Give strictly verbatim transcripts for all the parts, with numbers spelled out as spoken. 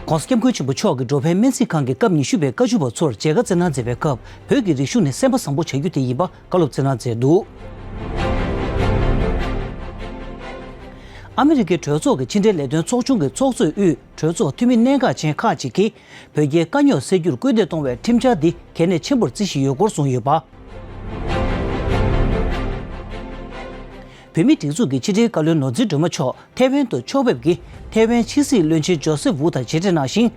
༸གོང་ས་༸སྐྱབས་མགོན་ཆེན་པོ་མཆོག་གིས་འགྲོ་ཕན་སྨན་རྩིས་ཁང་གི་སྐབས་ཉི་ཤུ་པའི་བཀའ་བཅུ་པ་ཚོར་མཇལ་ཁ་བསྩལ་གནང་མཛད་པའི་སྐབས། བོད་ཀྱི་རིག་གཞུང་ནི་སེམས་པ་བཟང་པོ་བྱ་རྒྱུ་དེ་ཡིན་པ་བཀའ་སློབ་སྩལ་གནང་མཛད་འདུག་ཨ་མི་རི་ཀའི་གྲོས་ཚོགས་ཀྱི་ཕྱི་འབྲེལ་ལས་དོན་ཚོགས་ཆུང་གི་ཚོགས་གཙོས་དབུས་གྲོས་ཚོགས་འཐུས་མི་གནད་འགག་ཅན་ཁག་ཅིག་གིས། བོད་རྒྱའི་དཀའ་རྙོག་སེལ་རྒྱུར་སྐུལ་འདེད་གཏོང་བའི་ཁྲིམས་འཆར་འདི་གལ་གནད་ཆེན་པོར་བརྩི་བཞིན་ཡོད་སྐོར་གསུངས་ཡོད་པ། བོད་མིའི་སྒྲིག་འཛུགས་ཀྱི་ཕྱི་དྲིལ་བཀའ་བློན་ནོར་འཛིན་སྒྲོལ་མ་མཆོག་ཐའེ་ཝན་དུ་ཕྱོགས་ཕེབས་ཀྱིས། ཐའེ་ཝན་ཕྱི་སྲིད་བློན་ཆེན་ཇོ་སེབ་ཝུ་དང་མཇལ་འཕྲད་གནང་ཞིང་།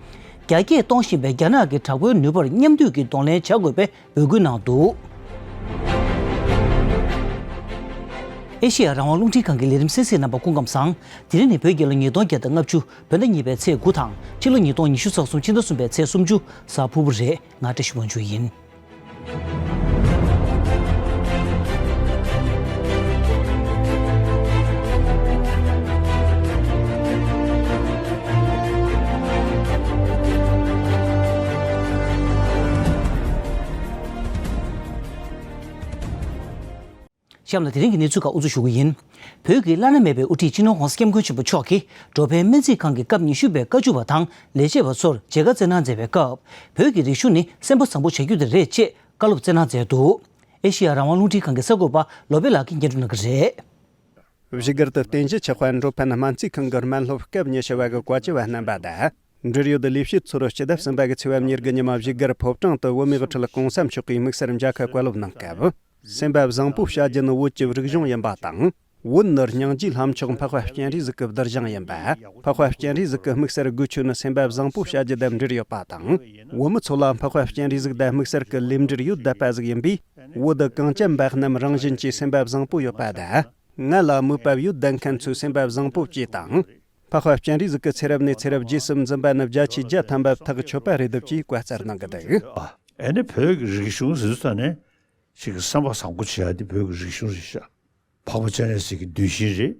རྒྱ་སྐྱེད་གཏོང་བཞིན་པའི་རྒྱ་ནག་གི་དྲག་པོའི་ནུས་པར་མཉམ་འདུས་ཀྱིས་གདོང་ལེན་བྱ་དགོས་པའི་འབོད་སྐུལ་གནང་འདུག་ཨེ་ཤེ་ཡ་རང་དབང་རླུང་འཕྲིན་ཁང་གི་ལས་རིམ་གསན་གཟིགས་རྣམ་པ་སྐུ་ཁམས་བཟང་། དེ་རིང་ནི་བོད་རྒྱལ་ལོ་ཉིས་སྟོང་བརྒྱ་དང་ལྔ་བཅུ། བོད་ཟླ་གཉིས་པའི་ཚེས་དགུ་དང་། ཕྱི་ལོ་ཉིས་སྟོང་ཉི་ཤུ་རྩ་གསུམ་ཕྱི་ཟླ་གསུམ་པའི་ཚེས་སུམ་ཅུ། གཟའ་ཕུར་བུ་རེད། ང་བཀྲ་ཤིས་དབང་ཕྱུག་ཡིན། གཤམ་ལ་དེ་རིང་གི་གནས་ཚུལ་ཁག་དབུ་འཛུགས་ཞུ་གི་ཡིན། བོད་ཀྱི་བླ་ན་མེད་པའི་དབུ་ཁྲིད་སྤྱི་ནོར་༸གོང་ས་༸སྐྱབས་མགོན་ཆེན་པོ་མཆོག་གིས་འགྲོ་ཕན་སྨན་རྩིས་ཁང་གི་སྐབས་ཉི་ཤུ་པའི་བཀའ་བཅུ་པ་དང་ལས་བྱེད་པ་ཚོར་མཇལ་ཁ་བསྩལ་གནང་མཛད་པའི་སྐབས། བོད་ཀྱི་རིག་གཞུང་ནི་སེམས་པ་བཟང་པོ་བྱ་རྒྱུ་དེ་རེད་ཅེས་བཀའ་སློབ་བསྩལ་གནང་མཛད་འདུག་ཨེ་ཤེ་ཡ་རང་དབང་རླུང་འཕྲིན་ཁང་གི་གསར་འགོད་པ་བློ་བྷེ་ལགས་ཀྱིས་སྙན་སྒྲོན་གནང་གི་རེད། བཞུགས་སྒར་དུ་རྟེན་གཞི་ཆགས་པ་འགྲོ་ཕན་སྨན་རྩིས་ཁང་གི་སྨན་སློབ་སྐབས་ཉི་ཤུ་བ་གི་བཀའ་བཅུ་བ་རྣམ་པ་དང་། འབྲེལ་ཡོད་ལས་བྱེད་ཚོར་སྤྱི་ཟླ་གསུམ་པ་གི་ཚེས་པ་གཉིས་ཀྱི་ཉི་མ་བཞུགས་སྒར་ཕོ་བྲང་དུ་བོད་མིའི་དབུ་ཁྲིད་༸གོང་ས་མཆོག་གིས་དམིགས་བསལ་མཇལ་ཁ་བཀའ་སློབ་གནང་སྐབས། སེམས་པ་བཟང་པོ་བྱ་རྒྱུ་ནི་བོད་ཀྱི་རིག་གཞུང་ཡིན་པ་དང་། བོད་ནི་སྙིང་རྗེའི་ལྷ་མཆོག་འཕགས་པ་སྤྱན་རས་གཟིགས་ཀྱི་གདུལ་ཞིང་ཡིན་པས། འཕགས་པ་སྤྱན་རས་གཟིགས་ཀྱི་དམིགས་བསལ་སྒོ་ཆོད་ནི་སེམས་པ་བཟང་པོ་བྱ་རྒྱུ་དང་འབྲེལ་ཡོད་པ་དང་། བོད་མི་ཚོ་ལ་འཕགས་པ་སྤྱན་རས་གཟིགས་དང་དམིགས་བསལ་གྱི་ལས་འབྲེལ་ཡོད་བསྡད་པ་ཟིག་ཡིན་པས། བོད་དུ་གངས་ཅན་པ་རྣམས་རང་བཞིན་གྱིས་སེམས་པ་བཟང་པོ་ཡོད་པ་དང་། ང་ལ་དམིགས་པ་ཡོད་བསྡད་མཁན་ཚོས་སེམས་པ་བཟང་པོ་བྱོས་དང་། འཕགས་པ་སྤྱན་རས་གཟིགས་ཀྱི་ཚེ་རབས་ནས་ཚེ་རབས་རྗེས་སུ་འཛིན་པ་ནི་བརྒྱ་ཆའི་བརྒྱ་ཐམ་པ་ཐག་ཆོད་པ་རེད་འདུག་ཅེས་བཀའ་སྩལ་གནང་གི་འདུག་ཨ་ནི་བོད་ཀྱི་རིག་གཞུང་ཟེར་ཙང་ནས་ཅིག་གི་བསམ་པ་བཟང་པོ་བྱེད་ཡ་དེ་བོད་ཀྱི་རིག་གཞུང་རེད་ཤག་འཕགས་པ་སྤྱན་རས་གཟིགས་ཀྱི་གདུལ་ཞིང་རེད།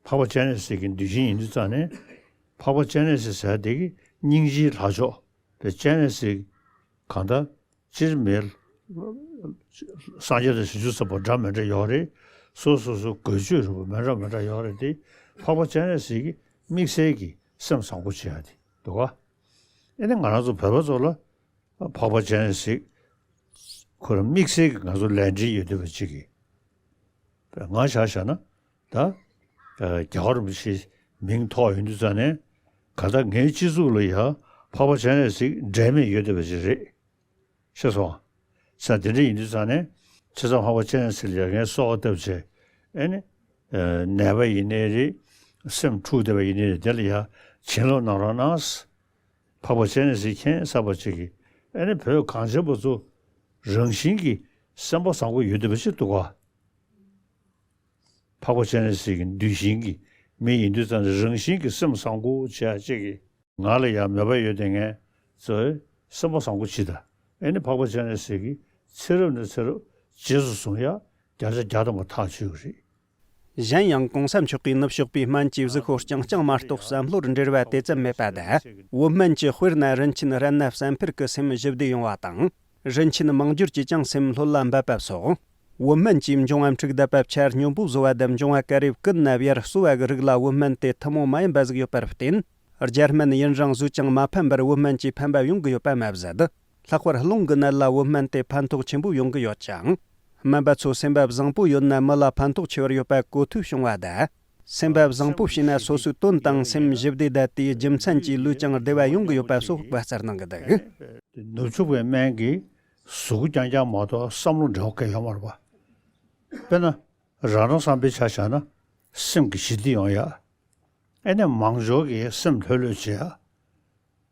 འཕགས་པ་སྤྱན་རས་གཟིགས་ཀྱི་གདུལ་ཞིང་ཡིན་དུས་ཙང་ནས། འཕགས་པ་སྤྱན་རས་གཟིགས་ཟེར་དེ་གི་སྙིང་རྗེའི་ལྷ་མཆོག་པའི་སྤྱན་རས་གཟིགས་གང་ལྟར། སྤྱིར་མི་སངས་རྒྱས་དང་བྱང་ཆུབ་སེམས་དཔའ་འདྲ་མི་འདྲ་ཡོད་རེད། སོ་སོ་སོ་སྒོས་སྤྱོད་རིག་པ་མི་འདྲ་མི་འདྲ་ཡོད་རེད་དེ། འཕགས་པ་སྤྱན་རས་གཟིགས་ཀྱི་དམིགས་བསལ་གྱི་སེམས་བཟང་པོ་བྱེད་ཡ་དེ་འདུག་ག་ཨེ་ནི་ང་རང་ཚོ་བོད་པ་ཚོ་ལ་འཕགས་པ་སྤྱན་རས་གཟིགས་ཁོ་རང་དམིགས་བསལ་གྱི་ང་ཚོ་ལས་འབྲེལ་ཡོད་བསྡད་པ་ཅིག་གི་ང་ཆ་བཞག་ན་ད་རྒྱལ་བ་རིན་པོ་ཆེའི་མིང་ཐོགས་ཡོང་དུས་ཙང་ནས་ག་ད་ངའི་སྤྱི་གཙུག་ལ་ཡ་འཕགས་པ་སྤྱན་རས་གཟིགས་འབྲལ་མེད་ཡོད་བསྡད་པ་ཅིག་རེད། ཤེས་སོང་། ས་དེ་འདྲ་ཡིན་དུས་ཙང་ནས་ཆེ་ཚང་འཕགས་པ་སྤྱན་རས་གཟིགས་ལ་ཡ་ངས་གསོལ་བ་བཏབ་བྱས་ཨེ་ནི། ནད་པ་ཡིན་ནའི་རེད། སེམས་འཁྲུགས་བསྡད་པ་ཡིན་ནའི་རེད། དེ་ལ་ཡ་བྱིན་རླབས་གནང་རོགས་གནང་། འཕགས་པ་སྤྱན་རས་གཟིགས་མཁྱེན་གསར་པ་ཅིག་གིས་ཨེ་ནི་བོད་གངས་ཅན་པ་ཚོ་རང་བཞིན་གྱིས་སེམས་པ་བཟང་པོ་ཡོད་བསྡད་པ་ཅིག་འདུག་ག་འཕགས་པ་སྤྱན་རས་གཟིགས་ཀྱི་གདུལ་ཞིང་གི་མི་ཡིན་དུས་ཙང་ནས་རང་བཞིན་གྱིས་སེམས་བཟང་པོ་བྱེད་ཡ་ཅིག་གིས། ང་ལ་ཡང་མོས་པ་ཡོད་དེ་ངས་ཚོས་སེམས་པ་བཟང་པོ་བྱེད་ད། ཨེ་ནི་འཕགས་པ་སྤྱན་རས་གཟིགས་ཀྱི་ཚེ་རབས་ནས་ཚེ་རབས་རྗེས་སུ་བཟུང་ཡ་བརྒྱ་ཆ་བརྒྱ་ཐམ་པ་ཐག་ཆོད་ཀྱི་རེད། གཞན་ཡང་གོང་ས་མཆོག་གིས་ནུབ་ཕྱོགས་པའི་སྨན་གྱི་གཟུགས་པོ་རྐྱང་རྐྱང་མ་གཏོགས་བསམ་བློར་འབྲེལ་བ་དེ་ཙམ་མེད་པ་དང་། བོད་སྨན་གྱི་དཔེར་ན་རིན་ཆེན་རཏྣ་བསམ་འཕེལ་གྱི་སེམས་ཞི་བདེ་ཡོང་བ་དང་། རིན་ཆེན་མང་འགྱུར་གྱིས་ཀྱང་སེམས་ལྷོད་ལ་འབབ་པ་སོགས། བོད་སྨན་གྱིས་འབྱུང་བ་འཁྲུགས་བསྡད་པ་ཆ་སྙོམས་པོ་བཟོ་བ་དང་། འབྱུང་བ་ཀ་རེ་བཀུན་ན་ཡར་གསོ་བ་གི་རིགས་ལ་བོད་སྨན་དེ་ཐུན་མོང་མ་ཡིན་པ་ཟིག་ཡོད་པར་བརྟེན། རྒྱ་སྨན་ཡིན་རུང་བཟོས་ཀྱང་མ་ཕན་པར་བོད་སྨན་གྱིས་ཕན་པ་ཡོང་གི་ཡོད་པ་མ་ཟད། ལྷག་པར་རླུང་གི་ནད་ལ་བོད་སྨན་དེ་ཕན་ཐོགས་ཆེན་པོ་ཡོང་གི་ཡོད་ཅིང་། སྨན་པ་ཚོ་སེམས་པ་བཟང་པོ་ཡོད་ན་མི་ལ་ཕན་ཐོགས་ཆེ་བར་ཡོད་པ་གོ་ཐོས་བྱུང་བ་དང་། སེམས་པ་བཟང་པོ་བྱས་ན་སོ་སོའི་དོན་དང་སེམས་ཞི་བདེ་དང་དེའི་རྒྱུ་མཚན་གྱིས་ལུས་ཀྱང་བདེ་བ་ཡོང་གི་ཡོད་པ་སོགས་བཀའ་སྩལ་གནང་གི་འདུག་ནུབ་ཕྱོགས་པའི་སྨན་གྱིས་གཟུགས་རྐྱང་རྐྱང་མ་གཏོགས་བསམ་བློ་འབྲེལ་བ་གང་ཡང་ཡོད་མ་རེད་པ། དཔེར་ན། རང་རང་བསམ་པའི་ཆ་བཞག་ན་སེམས་ཀྱི་ཞི་བདེ་ཡོང་ཡ། ཨེ་ནས་མང་ཇོ་གི་སེམས་ལྷོད་ལྷོད་བྱེད་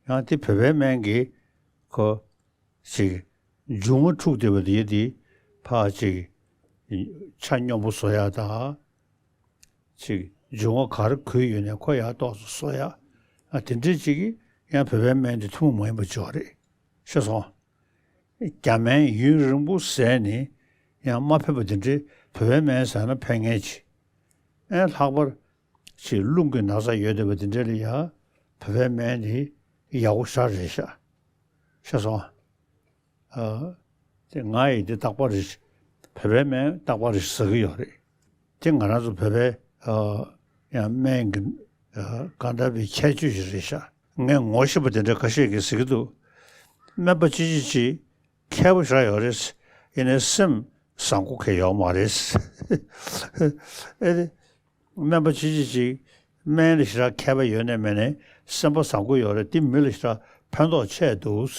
ཡ། ཡང་དེ་བོད་པའི་སྨན་གྱིས་ཁོ་ཅིག་འབྱུང་བ་འཁྲུགས་བསྡད་པ་དེ་དེ་ཕར་ཅིག་ཆ་སྙོམས་པོ་བཟོ་ཡ་དང་། ཅིག་འབྱུང་བ་ག་རེ་འཁོད་ཡོད་ནས་ཁོ་ཡར་ཏོག་ཙམ་བཟོ་ཡ། ཨ་དེ་འདྲས་ཅིག་གིས་ཡང་བོད་པའི་སྨན་དེ་ཐུན་མོང་མ་ཡིན་པ་ཅིག་ཡོད་རེད། ཤེས་སོང་། རྒྱ་སྨན་ཡུན་རིང་པོ་ཟས་ནས་ཡང་མ་ཕན་པ་དེ་འདྲའི་བོད་པའི་སྨན་ཟས་ན་ཕན་ངེས་ཀྱི། ཨེ་ལྷག་པར་ཅིག་རླུང་གི་ན་ཚ་ཡོད་བསྡད་པ་དེ་འདྲ་ལ་ཡ་བོད་པའི་སྨན་དེ་ཡག་པོ་ཞེ་དྲག་རེད་ཤག་ཤེས་སོང་། ཨ། དེ་ང་ཡིས་དེ་རྟག་པར་རེ་བོད་པའི་སྨན་རྟག་པར་རེ་ཟ་གི་ཡོད་རེད། དེ་ང་རང་ཚོ་བོད་པའི་ཨ་ཡང་སྨན་གྱི་ཨ་གང་འདྲ་བའི་ཁྱད་ཆོས་ཤིག་རེད་ཤག་ངས་ངོ་ཤེས་པ་དེ་འདྲ་ཁ་ཤས་ཀྱིས་ཟེར་གྱི་འདུག་སྨན་པ་ཅི་ཅི་ཅི་མཁས་པོ་ཞེ་དྲག་ཡོད་རེད། ཡིན་ནའི་སེམས་བཟང་པོ་གང་ཡོད་མ་རེད། ཨེ་རེད། སྨན་པ་ཅི་ཅི་ཅི་སྨན་ལ་ཞེ་དྲག་མཁས་པ་ཡོད་ནའི་མེད་ནའི་སེམས་པ་བཟང་པོ་ཡོད་རེད། དེ་མི་ལ་ཞེ་དྲག་ཕན་ཐོགས་ཆེ་འདུག་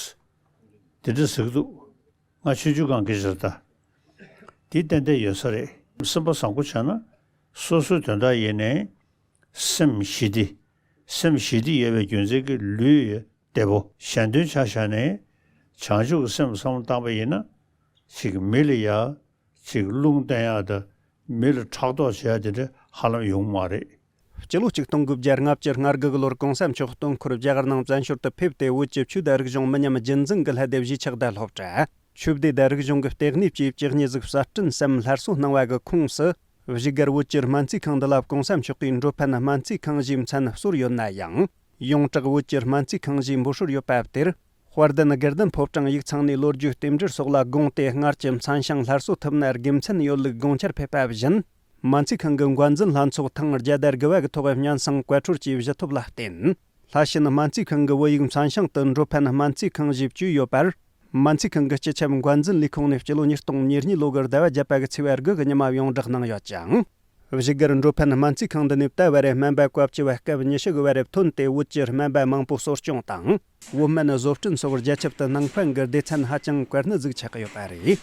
དེ་འདྲ་ཟེར་གྱི་འདུག་ང་ཆུང་ཆུང་སྒང་གི་ཞེ་དྲག་དེ་ཏན་ཏན་ཡོད་ས་རེད། སེམས་པ་བཟང་པོ་བྱས་ན་སོ་སོའི་དོན་དག་ཡིན་ནའི་སེམས་ཞི་བདེ། སེམས་ཞི་བདེ་ཡོད་པའི་རྒྱུ་མཚན་གྱིས་ལུས་བདེ་པོ། གཞན་དོན་ཆ་བཞག་ནས་བྱང་ཆུབ་ཀྱི་སེམས་བསམ་བློ་བཏང་པ་ཡིན་ན། ཅིག་མི་ལ་ཡ་ཅིག་རླུང་བསྟན་ཡག་དང་མི་ལ་ཕྲག་དོག་བྱེད་ཡག་དེ་འདྲ་ཧ་ལམ་ཡོང་མ་རེད། སྤྱི་ལོ་ཆིག་སྟོང་དགུ་བརྒྱ་ལྔ་བཅུ་ང་དགུ་གི་ལོར་གོང་ས་མཆོག་སྟོན་འཁོར་རྒྱ་གར་ནང་བཙན་བྱོལ་དུ་ཕེབས་ཏེ། བོད་ཀྱི་ཆོས་དང་རིག་གཞུང་མི་ཉམས་རྒྱུན་འཛིན་གྱི་ལྷ་སྡེ་གཞིས་ཆགས་བརྡ་སློབ་གྲྭ། ཆོས་སྡེ་དང་རིག་གཞུང་གི་ལྟེ་གནས་བཅས་བཅུ་གཉིས་ཟིག་གསར་སྐྲུན་སམ་སླར་གསོ་གནང་བ་གི་ཁོངས་སུ། བཞུགས་སྒར་བོད་ཀྱི་སྨན་རྩིས་ཁང་འདི་ལ་གོང་ས་མཆོག་གིས་འགྲོ་ཕན་སྨན་རྩིས་ཁང་ཞེས་མཚན་གསོལ་ཡོད་ན་ཡང་། ཡོངས་གྲགས་བོད་ཀྱི་སྨན་རྩིས་ཁང་ཞེས་འབོད་སྲོལ་ཡོད་པ་དེར། དཔལ་ལྡན་དགེ་ལྡན་ཕོ་བྲང་ཡིག་ཚང་ནས་ལོ་རྒྱུས་རྟེན་འབྲེལ་སོགས་ལ་དགོངས་ཏེ། སྔར་གྱི་མཚན་བྱང་སླར་གསོ་ཐུབ་ན་དགེ་མཚན་ཡོད་ལུགས་དགོངས་འཆར་ཕེབས་པ་བཞིན། སྨན་རྩིས་ཁང་གི་འགོ་འཛིན་ལྷན་ཚོགས་ཐེངས་བརྒྱ་དང་དགུ་བ་གི་ཐོག་སྙན་སེང་བཀའ་འཁྲོལ་གྱིས་ཞུ་ཐོབ་ལ་བརྟེན། ལྷ་བྱིན་སྨན་རྩིས་ཁང་གི་བོད་ཡིག་མཚན་བྱང་དུ་འགྲོ་ཕན་སྨན་རྩིས་ཁང་ཞེས་བཅོས་ཡོད་པར། སྨན་རྩིས་ཁང་གི་སྤྱི་ཁྱབ་འགོ་འཛིན་ལས་ཁུངས་ནས་སྤྱི་ལོ་ཉིས་སྟོང་ཉེར་གཉིས་ལོ་གི་ཟླ་བ་བརྒྱད་པ་གི་ཚེས་པ་དགུ་གི་ཉི་མ་ཡོངས་བསྒྲགས་གནང་ཡོད་ཅིང་། བཞུགས་སྒར་འགྲོ་ཕན་སྨན་རྩིས་ཁང་འདི་ནས་ད་བར་སྨན་པ་བཀའ་བཅུ་བ་སྐབས་ཉི་ཤུ་གི་བར་ཐོན་ཏེ། བོད་ཀྱི་སྨན་པ་མང་པོ་གསོ་སྐྱོང་དང་། བོད་སྨན་བཟོ་སྐྲུན་སོགས་རྒྱ་ཁྱབ་ཏུ་ནང་ཕན་གྱི་སྡེ་ཚན་ཧ་ཅང་གལ་གནད་ཟིག་ཆགས་ཀྱི་ཡོད་པ་རེད།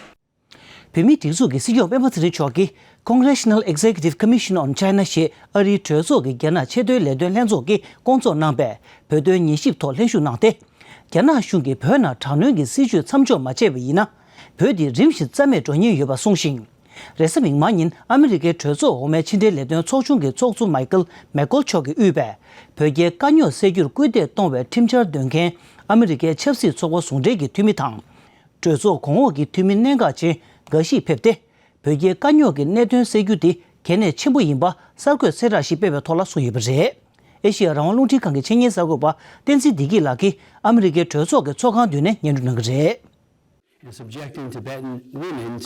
བོད་མིའི་སྒྲིག་འཛུགས་ཀྱི་སྲིད་སྐྱོང་སྤེན་པ་ཚེ་རིང་མཆོག་གིས་Congressional Executive Commission on China ཞེས་ཨ་རིའི་གྲོས་ཚོགས་ཀྱི་རྒྱ་ནག་ཆེས་མཐོའི་ལས་དོན་ལྷན་ཚོགས་ཀྱིས་སྐོང་ཚོགས་གནང་པའི་བོད་དོན་ཉན་ཞིབ་ཐོག་ལྷན་ཞུགས་གནང་སྟེ། རྒྱ་ནག་གཞུང་གིས་བོད་ནང་དྲག་གནོན་གྱི་སྲིད་བྱུས་མཚམས་འཇོག་མ་བྱས་པ་ཡིན་ན། བོད་འདི་རིམ་བཞིན་རྩ་མེད་འགྲོ་ཉེན་ཡོད་པ་གསུངས་ཤིང་། རེས་གཟའ་མིག་དམར་ཉིན་ཨ་མི་རི་ཀའི་གྲོས་ཚོགས་འོག་མའི་ཕྱི་འབྲེལ་ལས་དོན་ཚོགས་ཆུང་གི་ཚོགས་གཙོ་མའི་ཀལ་མེག་ཀོལ་མཆོག་གིས་དབུས་པའི་བོད་རྒྱའི་དཀའ་རྙོག་སེལ་རྒྱུར་སྐུལ་འདེད་གཏོང་བའི་ཁྲིམས་འཆར་འདོན་མཁན་ཨ་མི་རི་ཀའི་ཆབ་སྲིད་ཚོགས་པ་ཟུང་འབྲེལ་གྱི་འཐུས་མི་དང་། གྲོས་ཚོགས་གོང་འོག་གི་འཐུས་མི་གནད་འགག་ཅན་འགའ་ཞིག་ཕེབས་ཏེ། བོད་རྒྱའི་དཀའ་རྙོག་གི་གནད་དོན་སེལ་རྒྱུ་དེ་གལ་གནད་ཆེན་པོ་ཡིན་པ་གསར་འགོད་གསལ་བསྒྲགས་ཤིག་སྤེལ་བའི་ཐོག་ལ་གསུངས་ཡོད་པ་རེད། ཨེ་ཤེ་ཡ་རང་དབང་རླུང་འཕྲིན་ཁང་གི་ཆེད་གཉེར་གསར་འགོད་པ་བསྟན་འཛིན་བདེ་སྐྱིད་ལགས་ཀྱིས་ཨ་མི་རི་ཀའི་གྲོས་ཚོགས་ཀྱི་ཚོགས་ཁང་མདུན་ནས་སྙན་སྒྲོན་གནང་གི་རེད།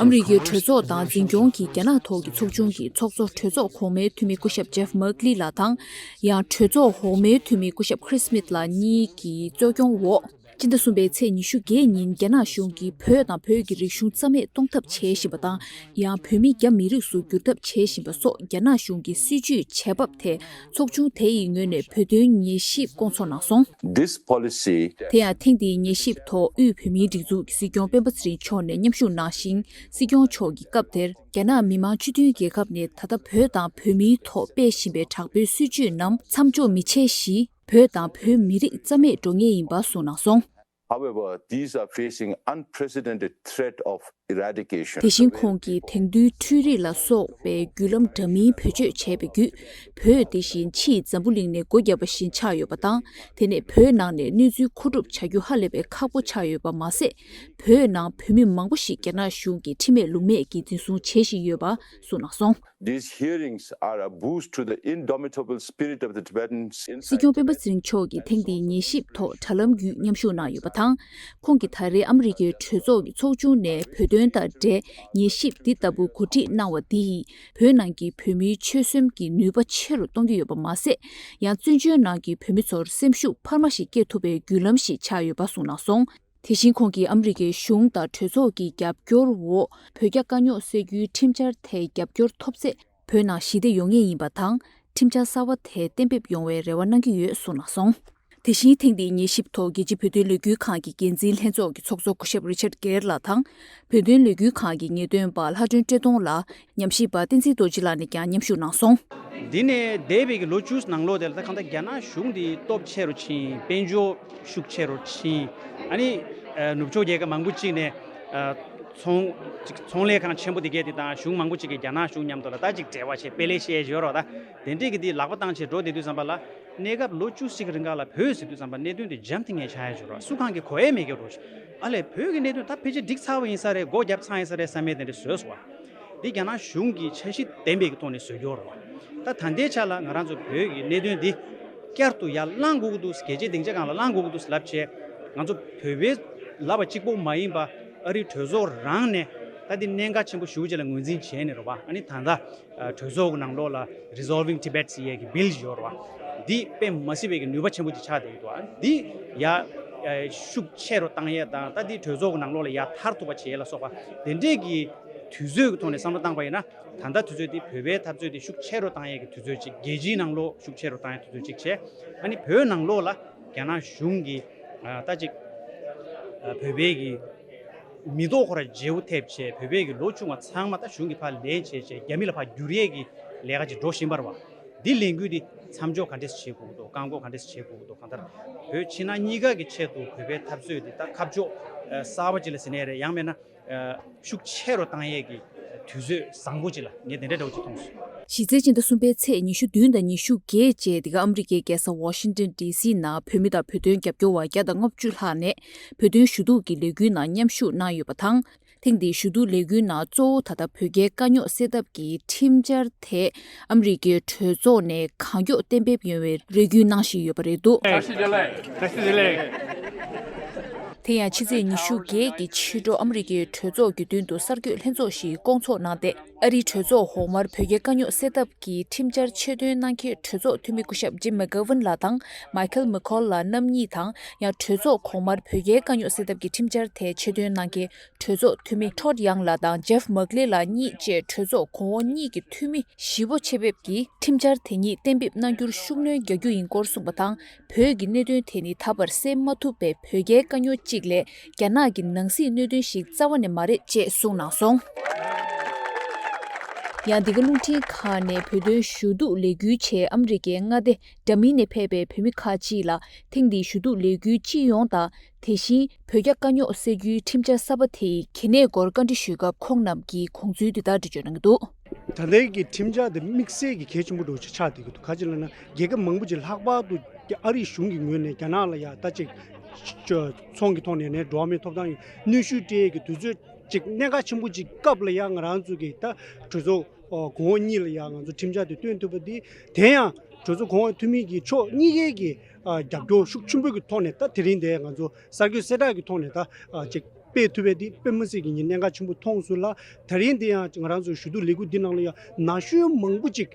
ཨ་མི་རི་ཀའི་གྲོས་ཚོགས་དང་འཛིན་སྐྱོང་གི་རྒྱ་ནག་ཐོག་གི་ཚོགས་ཆུང་གི་ཚོགས་གཙོ་གྲོས་ཚོགས་གོང་མའི་འཐུས་མི་སྐུ་ཞབས་ཇེབ་མག་ལི་ལགས་དང་། ཡང་གྲོས་ཚོགས་འོག་མའི་འཐུས་མི་སྐུ་ཞབས་ཁྲིས་མིད་ལགས་གཉིས་ཀྱི་གཙོ་སྐྱོང་འོག་སྤྱི་ཟླ་གསུམ་པའི་ཚེས་ཉི་ཤུ་བརྒྱད་ཉིན་རྒྱ་ནག་གཞུང་གིས་བོད་དང་བོད་ཀྱི་རིག་གཞུང་རྩ་མེད་གཏོང་ཐབས་བྱེད་བཞིན་པ་དང་། ཡང་བོད་མི་རྒྱ་མི་རིགས་སུ་བསྒྱུར་ཐབས་བྱེད་བཞིན་པ་སོགས་རྒྱ་ནག་གཞུང་གི་སྲིད་བྱུས་བྱེད་བབ་ཐད་ཚོགས་ཆུང་དེ་ཡི་ངོས་ནས་བོད་དོན་ཉན་ཞིབ་སྐོང་ཚོགས་གནང་སོང་། This policy དེ་ཡང་ཐེངས་འདིའི་ཉན་ཞིབ་ཐོག་དབུས་བོད་མིའི་སྒྲིག་འཛུགས་ཀྱི་སྲིད་སྐྱོང་སྤེན་པ་ཚེ་རིང་མཆོག་ནས་མཉམ་ཞུགས་གནང་ཞིང་། སྲིད་སྐྱོང་མཆོག་གིས་སྐབས་དེར་རྒྱ་ནག་མི་དམངས་སྤྱི་མཐུན་རྒྱལ་ཁབ་ནས་ད་ལྟ་བོད་དང་བོད་མིའི་ཐོག་སྤེལ་བཞིན་པའི་དྲག་པོའི་སྲིད་བྱུས་རྣམས་མཚམས་འཇོག་མི་བྱེད་ཞིང་། བོད་དང་བོད་མི་རིགས་རྩ་མེད་འགྲོ་ངེས་ཡིན་པ་གསུངས་གནང་སོང་། However, these are facing unprecedented threat of eradication. དེ་བཞིན་ཁོང་གིས་དེང་དུས་འཕྲུལ་རིག་ལ་སོགས་པའི་བརྒྱུད་ལམ་འདྲ་མིན་བེད་སྤྱོད་བྱས་པའི་བརྒྱུད། བོད་དེ་བཞིན་ཕྱིའི་འཛམ་བུ་གླིང་ནས་སྒོ་བརྒྱབ་པ་བཞིན་ཆགས་ཡོད་པ་དང་། དེ་ནས་བོད་ནང་ནས་གནས་ཚུལ་མཁོ་སྒྲུབ་བྱ་རྒྱུ་ཧ་ལས་པའི་ཁག་པོ་ཆགས་ཡོད་པ་མ་ཟད། བོད་ནང་བོད་མི་མང་པོ་ཞིག་རྒྱ་ནག་གཞུང་གིས་ཁྲིམས་མེད་ལུགས་མེད་ཀྱིས་འཛིན་བཟུང་བྱེད་བཞིན་ཡོད་པ་གསུངས་གནང་སོང་། These hearings are a boost to the indomitable spirit of the Tibetans in སྲིད་སྐྱོང་སྤེན་པ་ཚེ་རིང་མཆོག་གིས་ཐེངས་འདིའི་ཉན་ཞིབ་ཐོག་དྲ་ལམ་བརྒྱུད་མཉམ་ཞུགས་གནང་ཡོད་པ་དང་། ཁོང་གིས་ད་རེས་ཨ་མི་རི་ཀའི་གྲོས་ཚོགས་ཀྱི་ཚོགས་ཆུང་ནས་བོད་དོན་དང་འབྲེལ་ཉན་ཞིབ་འདི་ལྟ་བུ་གོ་སྒྲིག་གནང་བ་འདི་ཡིས་བོད་ནང་གི་བོད་མིའི་ཆོད་སེམས་ཀྱི་ནུས་པ་ཆེ་རུ་གཏོང་གི་ཡོད་པ་མ་ཟད། ཡང་བཙན་བྱོལ་ནང་གི་བོད་མི་ཚོར་སེམས་ཤུགས་འཕར་མ་ཞིག་སྐྱེ་ཐུབ་པའི་བརྒྱུད་ལམ་ཞིག་ཆགས་ཡོད་པ་གསུངས་གནང་སོང་། དེ་བཞིན་ཁོང་གིས་ཨ་མི་རི་ཀའི་གཞུང་དང་གྲོས་ཚོགས་ཀྱི་རྒྱབ་སྐྱོར་འོག་བོད་རྒྱ་དཀའ་རྙོག་སེལ་རྒྱུའི་ཁྲིམས་འཆར་དེ་རྒྱབ་སྐྱོར་ཐོབ་ཚེ། བོད་ནང་ཞི་བདེ་ཡོང་ངེས་ཡིན་པ་དང་། ཁྲིམས་འཆར་གསར་བ་དེ་གཏན་འབེབས་ཡོང་བའི་རེ་བ་གནང་གི་ཡོད་གསུངས་གནང་སོང་། དེ་བཞིན་ཐེངས་འདིའི་ཉན་ཞིབ་ཐོག་རྒྱལ་སྤྱིའི་བོད་དོན་ལས་འགུལ་ཁང་གི་འགན་འཛིན་ལྷན་ཚོགས་ཀྱི་ཚོགས་གཙོ་སྐུ་ཞབས་རི་ཆར་གེར་ལགས་དང་། བོད་དོན་ལས་འགུལ་ཁང་གི་ངེས་སྟོན་པ་ལྷ་སྒྲོན་བཀྲས་མཐོང་ལགས། ཉམས་ཞིབ་པ་བསྟན་འཛིན་རྡོ་རྗེ་ལགས་ནས་ཀྱང་མཉམ་ཞུགས་གནང་སོང་། འདི་ནས་འདས་པའི་གི་ལོ་བཅུ་ནང་ལོགས་དེ་ལ་ད་གང་ལྟར་རྒྱ་ནག་གཞུང་འདི་སྟོབས་ཆེ་རུ་ཕྱིན། དཔལ་འབྱོར་ཤུགས་ཆེ་རུ་ཕྱིན། ཨ་ནི་ཨ་ནུབ་ཕྱོགས་རྒྱལ་ཁབ་མང་པོ་ཅིག་ནས་ཨ་ཚོང་ཅིག་ཚོང་ལས་ཁང་ཆེན་པོ་དེ་གས་དེ་དང་གཞུང་མང་པོ་ཅིག་གིས་རྒྱ་ནག་གཞུང་མཉམ་དུ་ལ་ད་ཅིག་འབྲེལ་བ་བྱས། དཔེ་ལེགས་བཤད་ཡོད་རོགས། ད་དེ་འདྲས་ཀྱི་དེ་ལག་པ་བཏང་བྱས་འགྲོ་བསྡད་དུས་ཙམ་པ་ལ། གནས་སྐབས་ལོ་བཅུ་གཅིག་གི་རིང་ག་ལ་བོད་ཟེར་དུས་ཙམ་པ་གནད་དོན་དེ་འཇམ་ཐིང་ངེ་ཆགས་ཡ་ཅིག་རོ། སུ་གང་གི་གོ་ཡ་མེད་ཀྱི་རོ། ཨ་ལས་བོད་ཀྱི་གནད་དོན་ད་ཕལ་ཆེར་འགྲིག་ཚར་བ་ཡིན་ས་རེད། སྒོ་བརྒྱབ་ཚར་ཡིན་ས་རེད་བསམ་ཡས་དེ་འདྲ་བཟོས་སོང་བ། འདི་རྒྱ་ནག་གཞུང་གིས་འཆར་གཞི་ལྡན་པའི་གི་ཐོག་ནས་བཟོས་ཀྱི་ཡོད་རེད་བ། ད་ད་ལྟའི་ཆ་ལ་ང་རང་ཚོ་བོད་ཀྱི་གནད་དོན་འདི་བསྐྱར་དུ་ཡར་བསླང་དགོས་ཀྱི་འདུག་རྒྱལ་སྤྱིའི་སྡིངས་ཆ་སྒང་ལ་བསླང་དགོས་ཀྱི་འདུག་ལབ་བྱས། ང་ཚོ་བོད་པའི་ལབ་པ་གཅིག་པོ་མ་ཡིན་པ། ཨ་རིའི་གྲོས་ཚོགས་རང་ནས་ད་འདི་གནད་འགག་ཆེན་པོ་ཞེ་པོ་ཅིག་ལ་ངོས་འཛིན་བྱས་ནས་རེད་བ། ཨ་ནི་ད་ལྟ་གྲོས་ཚོགས་ཀྱི་ནང་ལོགས་ལ་Resolving Tibet ཟེར་ཡས་ཀྱི་བིལ་ཡོད་རེད་བ། འདི་དཔེ་མ་སྲིད་པའི་གི་ནུས་པ་ཆེན་པོ་ཅིག་ཆགས་བསྡད་ཀྱི་འདུག་ཨ་འདི་ཡ་ཤུགས་ཆེ་རུ་བཏང་ཡས་དང་། ད་འདི་གྲོས་ཚོགས་ཀྱི་ནང་ལོགས་ལ་ཡར་ཐར་ཐུབ་པ་བྱེད་ཡས་ལ་སོགས་པ་དེ་འདྲས་ཀྱི་དུས་ཚོད་ཀྱི་ཐོག་ནས་བསམ་བློ་བཏང་པ་ཡིན་ན། ད་ལྟ་དུས་ཚོད་འདི་བོད་པའི་འཐབ་རྩོད་འདི་ཤུགས་ཆེ་རུ་བཏང་ཡས་ཀྱི་དུས་ཚོད་ཅིག་རྒྱལ་སྤྱིའི་ནང་ལོགས་ཤུགས་ཆེ་རུ་བཏང་ཡས་དུས་ཚོད་ཅིག་བྱས། ཨ་ནི་བོད་ནང་ལོགས་ལ་རྒྱ་ནག་གཞུང་གིས་ཨ་ད་ཅིག་ཨ་བོད་པའི་གི་མི་ཐོག་ཁོ་ར་བརྗེ་པོ་ཐེབས་བྱས། བོད་པའི་གི་ལོ་ཆུང་བ་ཚང་མ་ད་གཞུང་གིས་ཕར་ལེན་བྱས་བྱས་རྒྱ་མི་ལ་ཕར་བསྒྱུར་ཡས་ཀྱི་ལས་ཀ་ཅིག་འགྲོ་བཞིན་པ་རེད་བ། འདི་ལས་འགུལ་འདི་མཚམས་འཇོག་ག་འདྲས་བྱེད་དགོས་ཀྱི་འདུག་བཀག་འགོག་ག་འདྲས་བྱེད་དགོས་ཀྱི་འདུག་གང་ལྟར་བོད་ཕྱི་ནང་གཉིས་ཀ་གི་ཆེད་དུ་བོད་པའི་འཐབ་རྩོད་འདི་ད་ཁ་ཕྱོགས་ཨ་གསར་པ་ཅིག་ལ་ཟེར་ནའི་རེད། ཡང་མིན་ན་ཨ་ཤུགས་ཆེ་རུ་བཏང་ཡས་ཀྱི་དུས་ཚོད་བཟང་པོ་ཅིག་ལ་ངས་དེ་འདྲའི་འདྲ་བོ་ཅིག་མཐོང་སོང་། གཞི་རྩའི་སྤྱི་ཟླ་གསུམ་པའི་ཚེས་ཉི་ཤུ་བདུན་དང་ཉི་ཤུ་བརྒྱད་བཅས་འདི་ག་ཨ་མི་རི་ཀའི་རྒྱལ་ས་ཝ་ཤིང་ཏོན་ཌི་སི་ནང་བོད་མི་དང་བོད་དོན་རྒྱབ་སྐྱོར་བ་བརྒྱ་དང་ལྔ་བཅུ་ལྷག་ནས་བོད་དོན་ཞུ་གཏུག་གི་ལས་འགུལ་ནང་མཉམ་ཞུགས་གནང་ཡོད་པ་དང་། ཐེངས་འདིའི་ཞུ་གཏུག་ལས་འགུལ་ནང་གཙོ་བོ་ད་ལྟ་བོད་རྒྱའི་དཀའ་རྙོག་སེལ་ཐབས་ཀྱི་ཁྲིམས་འཆར་ཐད་ཨ་མི་རི་ཀའི་གྲོས་ཚོགས་ནས་གང་མགྱོགས་གཏན་འབེབས་ཡོང་བའི་རེ་སྐུལ་གནང་བཞིན་ཡོད་པ་རེད་འདུག། དེ་ཡང་ཕྱི་ཚེས་ཉི་ཤུ་བརྒྱད་ཀྱི་ཕྱི་དྲོ་ཨ་མི་རི་ཀའི་གྲོས་ཚོགས་ཀྱི་མདུན་དུ་གསར་འགོད་ལྷན་ཚོགས་ཤིག་བསྐོང་ཚོགས་གནང་སྟེ། ཨ་རིའི་གྲོས་ཚོགས་འོག་མར་བོད་རྒྱའི་དཀའ་རྙོག་སེལ་ཐབས་ཀྱི་ཁྲིམས་འཆར་ཆེད་དོན་གནང་མཁན་གྲོས་ཚོགས་འཐུས་མི་སྐུ་ཞབས་ཇིམ་མེག་གྷ་ཝིན་ལགས་དང་མའི་ཁལ་མེ་ཁོལ་ལགས་རྣམ་གཉིས་དང་། ཡང་གྲོས་ཚོགས་གོང་མར་བོད་རྒྱའི་དཀའ་རྙོག་སེལ་ཐབས་ཀྱི་ཁྲིམས་འཆར་དེ་ཆེད་དོན་གནང་མཁན་གྲོས་ཚོགས་འཐུས་མི་ཊོཌ་ཡང་ལགས་དང་ཇེབ་མག་ལེ་ལགས་གཉིས་བཅས་གྲོས་ཚོགས་གོང་འོག་གཉིས་ཀྱི་འཐུས་མི་བཞི་པོ་ཆེད་ཕེབས་ཀྱིས་ཁྲིམས་འཆར་དེ་ཉིད་གཏན་འབེབས་གནང་རྒྱུར་ཤུགས་སྣོན་རྒྱག་རྒྱུ་ཡིན་སྐོར་གསུངས་པ་དང་། བོད་ཀྱི་གནད་དོན་དེ་ནི་ད་བར་སེལ་མ་ཐུབ་པའི་བོད་རྒྱའི་དཀའ་རྙོག་ཅིག་ལས་རྒྱ་ནག་གི་ནང་སྲིད་གནད་དོན་ཞིག་རྩ་བ་ནས་མ་རེད་ཅེས་གསུངས་གནང་སོང་། ཡང་འདི་ག་རླུང་འཕྲིན་ཁང་ནས་བོད་དོན་ཞུ་གཏུག་ལས་འགུལ་ཆེད་ཨ་མི་རི་ཀའི་མངའ་སྡེ་འདྲ་མིན་ནས་ཕེབས་པའི་བོད་མི་ཁག་ཅིག་ལ་ཐེངས་འདིའི་ཞུ་གཏུག་ལས་འགུལ་སྤྱི་ཡོངས་དང་། དེ་བཞིན་བོད་རྒྱ་དཀའ་རྙོག་སེལ་རྒྱུའི་ཁྲིམས་འཆར་གསར་པ་དེའི་གལ་གནད་སྐོར་བཀའ་འདྲི་ཞུས་སྐབས་ཁོང་རྣམས་ཀྱིས་དགོངས་ཚུལ་འདི་ལྟར་འགྲེལ་བརྗོད་གནང་གི་འདུག། ད་ལྟའི་གི་ཁྲིམས་འཆར་འདི་དམིགས་བསལ་གྱི་གལ་ཆེན་པོ་འདྲ་བོ་ཅིག་ཆགས་བསྡད་ཀྱི་འདུག། ག་ཅི་ལབ་ན་རྒྱལ་ཁབ་མང་པོ་ཅིག་ལྷག་པར་དུ་ཨ་རིའི་གཞུང་གི་ངོས་ནས་རྒྱ་ནག་ལ་ཡ་ད་ཅིག་ཚོང་གི་ཐོག་ནས་ནས་འགྲོ་བ་མིའི་ཐོབ་ཐང་གི་གནོན་ཤུགས་སྤྲད་ཡས་ཀྱི་དུས་ཚོད་ཅིག་གནད་འགག་ཆེན་པོ་ཅིག་སྐབས་ལ་ཡ་ང་རང་ཚོ་གི་ད་གྲོས་ཚོགས་གོང་འོག་གཉིས་ལ་ཡ་ང་ཚོ་ཁྲིམས་འཆར་དེ་བཏོན་ཐུབ་པ་འདི་དེ་ཡང་གྲོས་ཚོགས་གོང་འོག་འཐུས་མི་གི་ཕྱོགས་གཉིས་ཀའི་གི་རྒྱབ་སྐྱོར་ཤུགས་ཆེན་པོ་གི་ཐོག་ནས་ད་དེ་རིང་འདི་ང་ཚོ་གསར་འགོད་གསལ་བསྒྲགས་ཀྱི་ཐོག་ནས་ད་ཅིག་སྤེལ་ཐུབ་པ་འདི་དཔེ་མི་སྲིད་ཀྱི་ཉིན་གནད་འགག་ཆེན་པོ་མཐོང་སོང་ལ། དེ་རིང་འདི་ཡང་ང་རང་ཚོ་ཞུ་གཏུག་ལས་འགུལ་འདི་ནང་ལ་ཡང་ན་གཞོན་མང་པོ་ཅིག་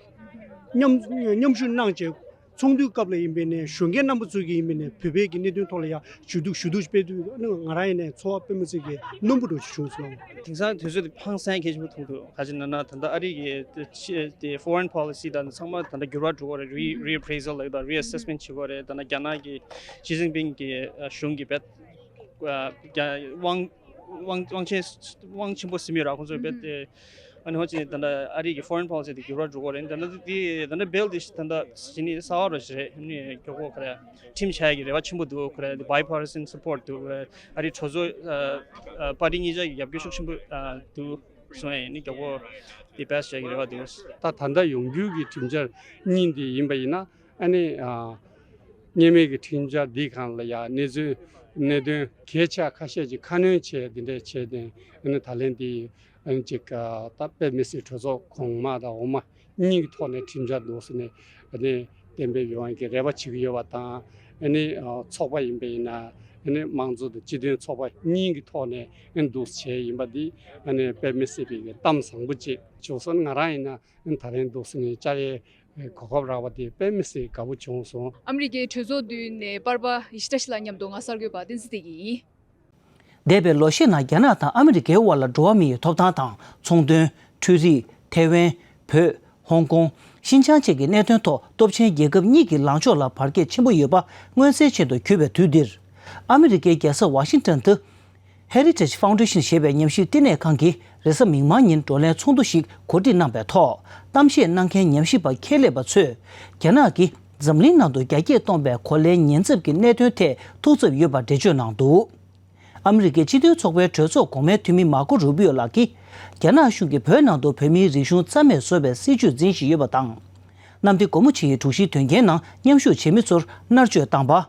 མཉམ་མཉམ་ཞུགས་གནང་བྱས་ཚོགས་འདུའི་སྐབས་ལ་ཡིན་པའི་ནས་གཞོན་སྐྱེས་རྣམ་པ་ཚོ་གིས་ཡིན་པའི་ནས་བོད་པའི་གི་གནད་དོན་ཐོག་ལ་ཡང་ཞུ་གཏུག་ཞུ་གཏུག་སྤེལ་དུས་ང་རང་ཡིན་ནས་ཚོར་བ་དཔེ་མི་སྲིད་ཀྱི་རྣོན་པོ་འདྲ་ཞིག་བྱུང་སོང་། དེང་སང་དུས་ཚོད་འདི་ཧང་སང་གལ་ཆེན་པོ་མཐོང་འདུག། ག་ཅི་ན་ན་ད་ལྟ་ཨ་རི་གི་ཕྱི་དེ་foreign policy་དང་ཚང་མ་ད་ལྟ་འགྱུར་བ་འགྲོ་གི་རེད། re reappraisal་ལབ་ཀྱི་འདུག། reassessment་བྱེད་དགོས་རེད། ད་ལྟ་རྒྱ་ནག་གི་ཞི་ཅིན་ཕིང་གི་གཞུང་གི་བེད་དབང་དབང་དབང་ཆེན་དབང་ཆེན་པོ་ཟིན་མི་ར་ཁོང་ཚོའི་བེད་དེ། ཨ་ནི་ཧོ་ཅི་ད་ལྟ་ཨ་རི་གི་foreign policy་དེ་འགྱུར་བ་འགྲོ་གི་རེད། ད་ལྟ་དེ་ད་ལྟ་bill་དེ་ད་ལྟ་ཞི་ནི་གསར་བ་ར་ཞིག་རེད། ཨ་ནི་མགྱོགས་པོ་ག་རེ་ཁྲིམས་ཆགས་ཀྱི་རེ་བ་ཆེན་པོ་འདུག། ག་རེ་bipartisan support་འདུག། ག་རེ་ཨ་རི་གྲོས་ཚོགས་པར་ཊི་གཉིས་ཆ་གི་རྒྱབ་སྐྱོར་ཤུགས་ཆེན་པོ་འདུག་གསུངས་ཡ་ཡིན། ཨ་ནི་མགྱོགས་པོ་དེ་pass་བྱ་གི་རེ་བ་འདུག། ད་ད་ལྟ་ཡོང་རྒྱུ་གི་ཁྲིམས་འཆར་གཉིས་འདི་ཡིན་པ་ཡིན་ན། ཨ་ནི་ཨ་སྔོན་མའི་གི་ཁྲིམས་འཆར་འདིའི་སྒང་ལ་ཡ་གནས་ཚུལ་གནད་དོན་གལ་ཆེ་ཁ་ཤས་ཅིག་ཁ་སྣོན་བྱས་འདི་འདྲས་བྱས་ཏེ། ཨ་ནི་ད་ལན་འདི་ཨ་ནི་ཅིག་ཨ་ད་དཔེ་མི་སྲིད་གྲོས་ཚོགས་གོང་མ་དང་འོག་མ་གཉིས་ཀྱི་ཐོག་ནས་ཁྲིམས་འཆར་འདུག་ཟེར་ནས་ཨ་ནི་གཏན་འབེབས་ཡོང་ཡ་གི་རེ་བ་བྱེད་ཀྱི་ཡོད་པ་དང་། ཨ་ནི་ཨ་ཚོགས་པ་ཡིན་པ་ཡིན་ན་ཨ་ནི་དམངས་གཙོ་དང་སྤྱི་མཐུན་ཚོགས་པ་གཉིས་ཀྱི་ཐོག་ནས་ཨ་ནི་འདུག་བྱས་ཡིན་པ་འདི་ཨ་ནི་དཔེ་མི་སྲིད་པའི་གི་གཏམ་བཟང་པོ་ཅིག་བྱུང་སོང་། ང་རང་ཡིན་ན་ཨ་ནི་ད་ལན་འདུག་ཟེར་ནས་བཅར་ཡའི་གོ་སྐབས་རག་པ་དེ་དཔེ་མི་སྲིད་དགའ་པོ་བྱུང་སོང་། ཨ་མི་རི་ཀའི་གྲོས་ཚོགས་མདུན་ནས་པར་པ་ཡི་ཤི་ཏ་ཤི་ལགས་མཉམ་དུ་ང་གསར་འགོད་པ་བསྟན་འཛིན་བདེ་སྐྱིད་ཡིན། འདས་པའི་ལོ་ཤས་ནང་རྒྱ་ནག་དང་ཨ་མི་རི་ཀའི་དབར་ལ་འགྲོ་བ་མི་ཡི་ཐོབ་ཐང་དང་། ཚོང་དོན། འཕྲུལ་རིག་ཐའེ་ཝན། བོད། ཧོང་ཀོང་། ཤིན་ཅང་བཅས་ཀྱི་གནད་དོན་ཐོག་སྟོབས་ཆེན་རྒྱལ་ཁབ་གཉིས་ཀྱི་ལངས་ཕྱོགས་ལ་བར་ཁྱད་ཆེན་པོ་ཡོད་པ་མངོན་གསལ་ཆེད་དུ་གྱུར་པའི་དུས་འདིར། ཨ་མི་རི་ཀའི་རྒྱལ་ས་ཝ་ཤིང་ཏོན་དུ། Heritage Foundation ཞེས་པའི་ཉམས་ཞིབ་བསྟི་གནས་ཁང་གིས་རེས་གཟའ་མིག་དམར་ཉིན་བགྲོ་གླེང་ཚོགས་འདུ་ཞིག་གོ་སྒྲིག་གནང་པའི་ཐོག་གཏམ་བཤད་གནང་མཁན་ཉམས་ཞིབ་པ་ཁྱད་ལས་པ་ཚོས། རྒྱ་ནག་གིས་འཛམ་གླིང་ནང་དུ་རྒྱ་སྐྱེད་གཏོང་པའི་གོ་ལའི་ཉེན་ཚབས་ཀྱི་གནད་དོན་ཐད་ཐུགས་འཚབ་ཡོད་པར་འགྲེལ་བརྗོད་གནང་འདུག། ཨ་མི་རི་ཀའི་སྤྱི་མཐུན་ཚོགས་པའི་གྲོས་ཚོགས་གོང་མའི་འཐུས་མི་མར་ཀོ་རུ་པིའོ་ལགས་ཀྱིས། རྒྱ་ནག་གཞུང་གིས་བོད་ནང་དུ་བོད་མིའི་རིག་གཞུང་རྩ་མེད་བཟོ་བའི་སྲིད་བྱུས་འཛིན་བཞིན་ཡོད་པ་དང་། གནམ་བདེ་སྒོ་མོ་ཆེའི་དྲུག་བཞིའི་དོན་རྐྱེན་ནང་མཉམ་ཞུགས་བྱེད་མི་ཚོར་མནར་གཅོད་བཏང་པ།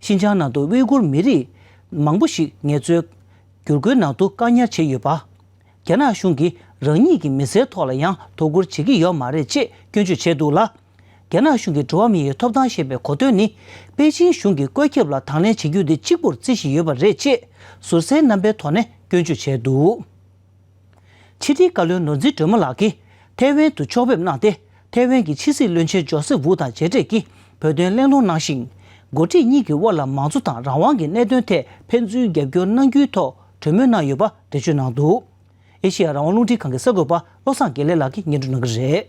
ཤིན་ཅང་ནང་དུ་ཝི་གུར་མི་རིགས་མང་པོ་ཞིག་ངལ་རྩོལ་བསྒྱུར་བཀོལ་ནང་དུ་བཀག་ཉར་བྱས་ཡོད་པ། རྒྱ་ནག་གཞུང་གིས་རང་ཉིད་ཀྱི་མི་སེར་ཐོག་ལ་ཡང་དོ་ཁུར་བྱེད་ཀྱི་ཡོད་མ་རེད་ཅེས་སྐྱོན་བརྗོད་བྱས་འདུག་ལ། རྒྱ་ནག་གཞུང་གིས་འགྲོ་བ་མི་ཡི་ཐོབ་ཐང་ཞེས་པའི་གོ་དོན་ནི། པེ་ཅིང་གཞུང་གི་བཀོད་ཁྱབ་ལ་དང་ལེན་བྱེད་རྒྱུ་དེ་གཅིག་པུར་བརྩི་བཞིན་ཡོད་པ་རེད་ཅེས་ཟུར་གསལ་རྣམ་པའི་ཐོག་ནས་སྐྱོན་བརྗོད་བྱས་འདུག། ཕྱི་དྲིལ་བཀའ་བློན་ནོར་འཛིན་སྒྲོལ་མ་ལགས་ཀྱིས་ཐའེ་ཝན་དུ་ཕྱོགས་ཕེབས་གནང་སྟེ། ཐའེ་ཝན་གྱི་ཕྱི་སྲིད་བློན་ཆེན་ཇོ་སེབ་ཝུ་དང་མཇལ་འཕྲད་ཀྱིས། བོད་དོན་གླེང་སློང་གནང་ཞིང་། འགོ་ཁྲིད་གཉིས་ཀྱི་དབར་ལ་མང་གཙོ་དང་རང་དབང་གི་གནད་དོན་ཐད་ཕན་ཚུན་རྒྱབ་སྐྱོར་གནང་རྒྱུའི་ཐོག་གྲོས་མོལ་གནང་ཡོད་པ་འགྲེལ་བརྗོད་གནང་འདུག་ཨེ་ཤེ་ཡ་རང་དབང་རླུང་འཕྲིན་ཁང་གི་གསར་འགོད་པ་བློ་བཟང་དགེ་ལེགས་ལགས་ཀྱིས་སྙན་སྒྲོན་གནང་གི་རེད།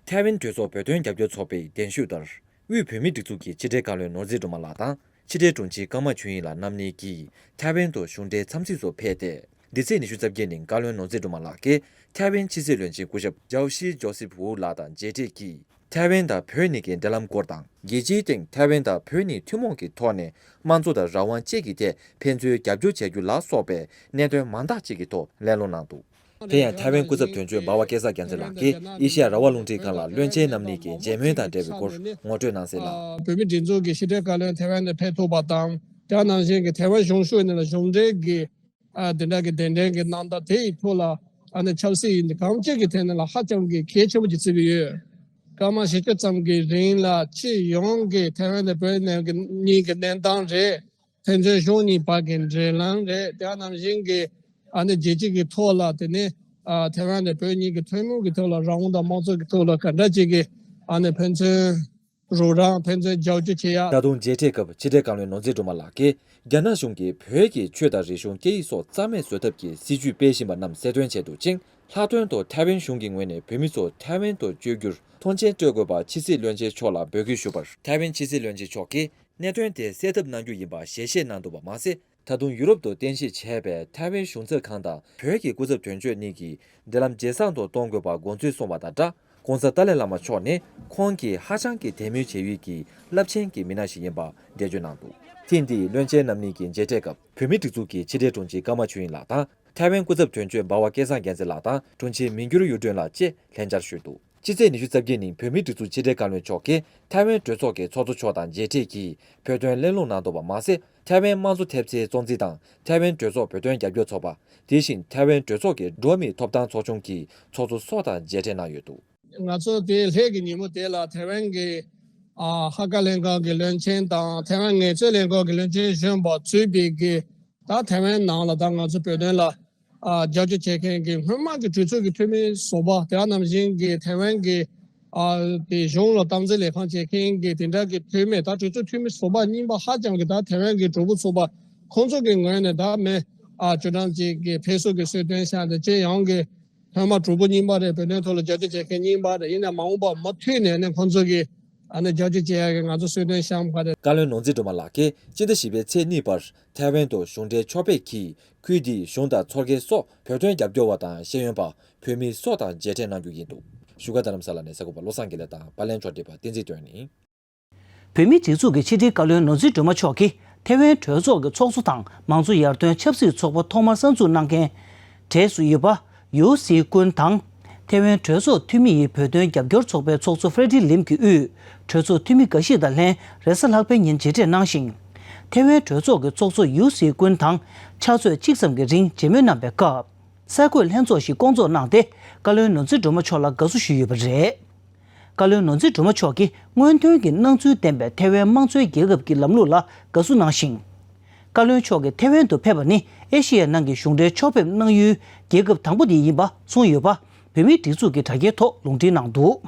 ཐའེ་ཝན་གྲོས་ཚོགས་བོད་དོན་རྒྱབ་སྐྱོར་ཚོགས་པའི་གདན་ཞུས་ལྟར། དབུས་བོད་མིའི་སྒྲིག་འཛུགས་ཀྱི་ཕྱི་དྲིལ་བཀའ་བློན་ནོར་འཛིན་སྒྲོལ་མ་ལགས་དང་ཕྱི་དྲིལ་དྲུང་ཆེ་ཀརྨ་ཆོས་དབྱིངས་ལགས་རྣམ་གཉིས་ཀྱིས་ཐའེ་ཝན་དུ་གཞུང་འབྲེལ་འཚམས་གཟིགས་སུ་ཕེབས་ཏེ། འདི་ཚེས་ཉི་ཤུ་རྩ་བརྒྱད་ཉིན་བཀའ་བློན་ནོར་འཛིན་སྒྲོལ་མ་ལགས་ཀྱིས་ཐའེ་ཝན་ཕྱི་སྲིད་བློན་ཆེན་སྐུ་ཞབས་ཇའོ་ཤི་ཇོ་སིབ་ཝུའུ་ལགས་དང་མཇལ་འཕྲད་ཀྱིས། ཐའེ་ཝན་དང་བོད་གཉིས་ཀྱི་འབྲེལ་ལམ་སྐོར་དང་། རྒྱལ་སྤྱིའི་སྟེང་ཐའེ་ཝན་དང་བོད་གཉིས་ཐུན་མོང་གི་ཐོག་ནས་དམངས་གཙོ་དང་རང་དབང་བཅས་ཀྱི་ཐད་ཕན་ཚུན་རྒྱབ་སྐྱོར་བྱ་རྒྱུ་ལ་སོགས་པའི་གནད་དོན་མང་དག་ཅིག་གི་ཐོག་གླེང་སློང་གནང་འདུག་དེ་ཡང་ཐའེ་ཝན་སྐུ་ཚབ་དོན་གཅོད་འབའ་བ་སྐལ་བཟང་རྒྱལ་མཚན་ལགས་ཀྱིས་ཨེ་ཤེ་ཡ་རང་དབང་རླུང་འཕྲིན་ཁང་ལ་བློན་ཆེན་རྣམ་གཉིས་ཀྱི་མཇལ་མོལ་དང་འབྲེལ་བའི་སྐོར་ངོ་སྤྲོད་གནང་གསལ་ལ། བོད་མིའི་སྒྲིག་འཛུགས་ཀྱི་ཕྱི་དྲིལ་བཀའ་བློན་ཐའེ་ཝན་དུ་ཕེབས་ཐུབ་པ་དང་། དེ་ནང་བཞིན་གྱི་ཐའེ་ཝན་གཞུང་ཕྱོགས་ནས་ལ་གཞུང་འབྲེལ་གྱི་ཨ་དེ་འདྲ་གི་གདན་འདྲེན་གྱི་གནང་སྟངས་དེ་ཡི་ཐོག་ལ་ཨ་ནི་ཆབ་སྲིད་ཡིན་གང་ཅི་གི་ཐད་ནས་ལ་ཧ་ཅང་གི་གལ་ཆེན་པོ་ཅིག་བརྩི་གི་ཡོད། སྐར་མ་བཞི་བཅུ་ཙམ་གྱི་རིང་ལ་སྤྱི་ཡོངས་ཀྱི་ཐའེ་ཝན་དང་བོད་ནས་གཉིས་ཀྱི་གནས་སྟངས་རེད། ཕན་ཚུན་གཞུང་གཉིས་བར་གྱི་འབྲེལ་ལམ་རེད། དེ་ནང་བཞིན་གྱི་ཨ་ནི་རྒྱལ་སྤྱི་གི་ཐོག་ལ་དེ་ནི་ཨ་ཐའེ་ཝན་དང་བོད་གཉིས་ཀྱི་ཐུན་མོང་གི་ཐོག་ལ་རང་དབང་དང་དམངས་གཙོ་གི་ཐོག་ལ་ག་འདྲ་ཅིག་གི་ཨ་ནི་ཕན་ཚུན་རོགས་རམ་ཕན་ཚུན་རྒྱབ་སྐྱོར་བྱེད་ཡ། ད་དུང་མཇལ་འཕྲད་སྐབས་ཕྱི་དྲིལ་བཀའ་བློན་ནོར་འཛིན་སྒྲོལ་མ་ལགས་ཀྱིས་རྒྱ་ནག་གཞུང་གིས་བོད་ཀྱི་ཆོས་དང་རིག་གཞུང་སྐད་ཡིག་སོགས་རྩ་མེད་བཟོ་ཐབས་ཀྱི་སྲིད་བྱུས་སྤེལ་བཞིན་པ་རྣམས་གསལ་སྟོན་བྱས་འདུག་ཅིང་། ལྷག་དོན་དུ་ཐའེ་ཝན་གཞུང་གི་ངོས་ནས་བོད་མི་ཚོ་ཐའེ་ཝན་དུ་བསྐྱོད་རྒྱུར་མཐོང་ཆེན་སྤྲོད་དགོས་པ་ཕྱི་སྲིད་བློན་ཆེན་མཆོག་ལ་འབོད་སྐུལ་ཞུས་པར། ཐའེ་ཝན་ཕྱི་སྲིད་བློན་ཆེན་མཆོག་གིས་གནད་དོན་དེ་སེལ་ཐབས་གནང་རྒྱུ་ཡིན་པ་ཞལ་བཞེས་གནང་འདུག་པ་མ་ཟད། ད་དུང་ཡུ་རོབ་ཏུ་རྟེན་གཞི་བྱས་པའི་ཐའེ་ཝན་གཞུང་ཚབ་ཁང་དང་བོད་ཀྱི་སྐུ་ཚབ་དོན་གཅོད་གཉིས་ཀྱིས་འབྲེལ་ལམ་ཇེ་བཟང་དུ་གཏོང་དགོས་པ་དགོངས་ཚུལ་གསུངས་པ་དང་སྦྲགས། ྋགོང་ས་ཏཱ་ལའི་བླ་མ་མཆོག་ནི་ཁོང་གིས་ཧ་ཅང་གི་དད་མོས་བྱེད་ཡུལ་གྱི་རླབས་ཆེན་གྱི་མི་སྣ་ཞིག་ཡིན་པ་འགྲེལ་བརྗོད་གནང་འདུག་ཐེངས་འདིའི་བློན་ཆེན་རྣམ་གཉིས་ཀྱི་མཇལ་འཕྲད་སྐབས་བོད་མིའི་སྒྲིག་འཛུགས་ཀྱི་ཕྱི་དྲིལ་དྲུང་ཆེ་ཀརྨ་ཆོས་དབྱིངས་ལགས་དང་། ཐའེ་ཝན་སྐུ་ཚབ་དོན་གཅོད་འབའ་བ་སྐལ་བཟང་རྒྱལ་མཚན་ལགས་དང་དྲུང་ཆེ་མི་འགྱུར་གཡུ་སྒྲོན་ལགས་བཅས་ལྷན་བཅར་ཞུས་འདུག་སྤྱི་ཚེས་ཉི་ཤུ་རྩ་བརྒྱད་ཉིན་བོད་མིའི་སྒྲིག་འཛུགས་ཕྱི་དྲིལ་བཀའ་བློན་མཆོག་གིས་ཐའེ་ཝན་གྲོས་ཚོགས་ཀྱི་ཚོགས་གཙོ་མཆོག་དང་མཇལ་འཕྲད་ཀྱིས་བོད་དོན་གླེང་སློང་གནང་འདུག་པ་མ་ཟད། ཐའེ་ཝན་དམངས་གཙོ་ཐེབས་རྩའི་གཙོ་འཛིན་དང་ཐའེ་ཝན་གྲོས་ཚོགས་བོད་དོན་རྒྱབ་སྐྱོར་ཚོགས་པ། དེ་བཞིན་ཐའེ་ཝན་གྲོས་ཚོགས་ཀྱི་འགྲོ་བ་མིའི་ཐོབ་ཐང་ཚོགས་ཆུང་གི་ཚོགས་གཙོ་སོགས་དང་མཇལ་འཕྲད་གནང་ཡོད་འདུག་ང་ཚོ་དེ་སླད་ཀྱི་ཉིན་མོ་དེ་ལ་ཐའེ་ཝན་གྱི་ཨ་ཧ་ཀ་ལྷན་ཁང་གི་བློན་ཆེན་དང་ཐའེ་ཝན་ངལ་རྩོལ་ལྷན་ཁང་གི་བློན་ཆེན་གཞོན་པ་གཙོས་པའི་གི་ད་ཐའེ་ཝན་ནང་ལ་ད་ང་ཚོ་བོད་དོན་ལ་ཨ་རྒྱབ་སྐྱོར་བྱེད་མཁན་གྱི་སྔོན་མ་གི་གྲོས་ཚོགས་ཀྱི་འཐུས་མི་ཟུར་པ་དེ་ནང་བཞིན་གྱི་ཐའེ་ཝན་གྱི་ཨ་དེ་གཞུང་ལ་སྟངས་འཛིན་ལས་ཁང་བྱེད་མཁན་གྱི་དེ་འདྲ་གི་འཐུས་མི་ད་གྲོས་ཚོགས་འཐུས་མི་ཟུར་པ་རྙིང་པ་ཧ་ཅང་གི་ད་ཐའེ་ཝན་གྱི་གྲོགས་པོ་ཚོགས་པ་ཁོང་ཚོ་གི་ངོས་ནས་ད་མི་ཨ་ཅོ་ཀྲང་ཅིག་གི་ཕེབས་བསུ་གི་གསོལ་སྟོན་བྱས་ཏེ་སྤྱི་ཡོངས་ཀྱི་སྔོན་མ་གྲོགས་པོ་རྙིང་པ་རེད། བོད་དོན་ཐོག་ལ་རྒྱབ་སྐྱོར་བྱེད་མཁན་རྙིང་པ་རེད། ཡིན་ནའང་མ་འོངས་པ་མུ་མཐུད་ནས་ནས་ཁོང་ཚོ་གི་ཨ་ནི་རྒྱབ་སྐྱོར་བྱེད་ཡག་གི་ང་ཚོ་གསོལ་སྟོན་བཤམས་པ་རེད། བཀའ་བློན་ནོར་འཛིན་སྒྲོལ་མ་ལགས་ཀྱིས་སྤྱི་ཟླ་བཞི་པའི་ཚེས་གཉིས་བར་ཐའེ་ཝན་དུ་གཞུང་འབྲེལ་ཕྱོགས་ཕེབས་ཀྱིས་ཁུལ་འདིའི་གཞུང་དང་ཚོགས་སྒེར་སོགས་བོད་དོན་རྒྱབ་སྐྱོར་བ་དང་ཤེས་ཡོན་པ་བོད་མི་སོགས་དང་མཇལ་འཕྲད་གནང་རྒྱུ་ཡིན་འདུག་བཞུགས་སྒར་རྡ་རམ་ས་ལ་ནས་གསར་འགོད་པ་བློ་བཟང་དགེ་ལེགས་དང་པར་ལེན་ཕྱོགས་སྒྲིག་པ་བསྟན་འཛིན་དོན་ཡིན། བོད་མིའི་སྒྲིག་འཛུགས་ཀྱི་ཕྱི་དྲིལ་བཀའ་བློན་ནོར་འཛིན་སྒྲོལ་མ་མཆོག་གིས་ཐའེ་ཝན་གྲོས་ཚོགས་ཀྱི་ཚོགས་གཙོ་དང་མང་གཙོ་ཡར་ཐོན་ཆབ་སྲིད་ཚོགས་པ་ཐོག་མར་གསར་འཛུགས་གནང་མཁན་གྲས་སུ་ཡོད་པ་ཡུའུ་སི་ཀུན་དང་། ཐའེ་ཝན་གྲོས་ཚོགས་འཐུས་མི་ཡི་བོད་དོན་རྒྱབ་སྐྱོར་ཚོགས་པའི་ཚོགས་གཙོ་ཧྥེ་ཌི་ལིམ་གྱི་དབུས་གྲོས་ཚོགས་འཐུས་མི་འགའ་ཞིག་དང་ལྷན་རེས་གཟའ་ལྷག་པའི་ཉིན་མཇལ་འཕྲད་གནང་ཞིང་། ཐའེ་ཝན་གྲོས་ཚོགས་ཀྱི་ཚོགས་གཙོ་ཡུའུ་སི་ཀུན་དང་ཕྱག་ཚོད་གཅིག་ཙམ་གྱི་རིང་མཇལ་མོལ་གནང་བའི་སྐབས། གསར་འགོད་ལྷན་ཚོགས་ཤིག་བསྐོང་ཚོགས་གནང་སྟེ། བཀའ་བློན་ནོར་འཛིན་སྒྲོལ་མ་མཆོག་ལ་དགའ་བསུ་ཞུས་ཡོད་པ་རེད། བཀའ་བློན་ནོར་འཛིན་སྒྲོལ་མ་མཆོག་གིས་སྔོན་ཐོན་གྱི་སྣང་ཚུལ་ལྡན་པའི་ཐའེ་ཝན་དམངས་གཙོའི་རྒྱལ་ཁབ་ཀྱི་ལམ་ལུགས་ལ་དགའ་བསུ་གནང་ཞིང་། བཀའ་བློན་མཆོག་གིས་ཐའེ་ཝན་དུ་ཕེབས་པ་ནི་ཨེ་ཤེ་ཡའི་ནང་གི་གཞུང་འབྲེལ་ཕྱོགས་ཕེབས་གནང་ཡུལ་རྒྱལ་ཁབ་དང་པོ་དེ་ཡིན་པ་གསུངས་ཡོད་པ། བོད་མིའི་སྒྲིག་འཛུགས་ཀྱི་དྲ་རྒྱའི་ཐོག་ལུང་འདྲེན་གནང་འདུག་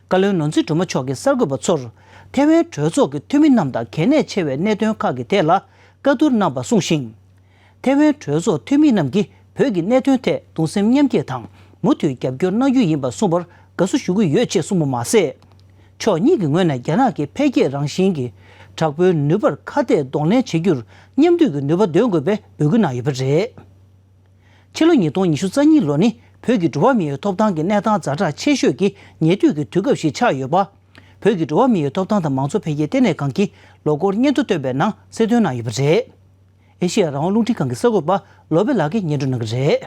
བཀའ་བློན་ནོར་འཛིན་སྒྲོལ་མ་མཆོག་གིས་གསར་འགོད་པ་ཚོར། ཐའེ་ཝན་གྲོས་ཚོགས་ཀྱི་འཐུས་མི་རྣམས་དང་གལ་གནད་ཆེ་བའི་གནད་དོན་ཁག་གི་ཐད་ལ་བཀའ་བསྡུར་གནང་བ་གསུངས་ཤིང་། ཐའེ་ཝན་གྲོས་ཚོགས་འཐུས་མི་རྣམས་ཀྱིས་བོད་ཀྱི་གནད་དོན་ཐད་གདུང་སེམས་མཉམ་སྐྱེད་དང་མུ་མཐུད་རྒྱབ་སྐྱོར་གནང་རྒྱུ་ཡིན་པ་གསུངས་པར་དགའ་བསུ་ཞུ་གི་ཡོད་ཅེས་གསུངས་པ་མ་ཟད། ཕྱོགས་གཉིས་ཀྱི་ངོས་ནས་རྒྱ་ནག་གི་འཕེལ་རྒྱས་རང་བཞིན་གྱི་དྲག་པོའི་ནུས་པར་ཁ་གཏད་གདོང་ལེན་བྱེད་རྒྱུར་མཉམ་འདུས་ཀྱི་ནུས་པ་འདོན་དགོས་པའི་འབོད་སྐུལ་གནང་ཡོད་པ་རེད། ཕྱི་ལོ་ཉིས་སྟོང་ཉི་ཤུ་རྩ་གཉིས་ལོ་ནི་བོད་ཀྱི་འགྲོ་བ་མིའི་ཐོབ་ཐང་གི་གནས་སྟངས་ཛ་དྲག་ཆེ་ཤོས་ཀྱི་ཉེ་དུས་ཀྱི་དུས་སྐབས་ཤིག་ཆགས་ཡོད་པ། བོད་ཀྱི་འགྲོ་བ་མིའི་ཐོབ་ཐང་དང་མང་གཙོ་འཕེལ་རྒྱས་ལྟེ་གནས་ཁང་གིས་ལོ་འཁོར་སྙན་ཐོ་བཏོན་པའི་ནང་གསལ་སྟོན་གནང་ཡོད་པ་རེད། ཨེ་ཤེ་ཡ་རང་དབང་རླུང་འཕྲིན་ཁང་གི་གསར་འགོད་པ་བློ་བྷེ་ལགས་ཀྱིས་སྙན་སྒྲོན་གནང་གི་རེད།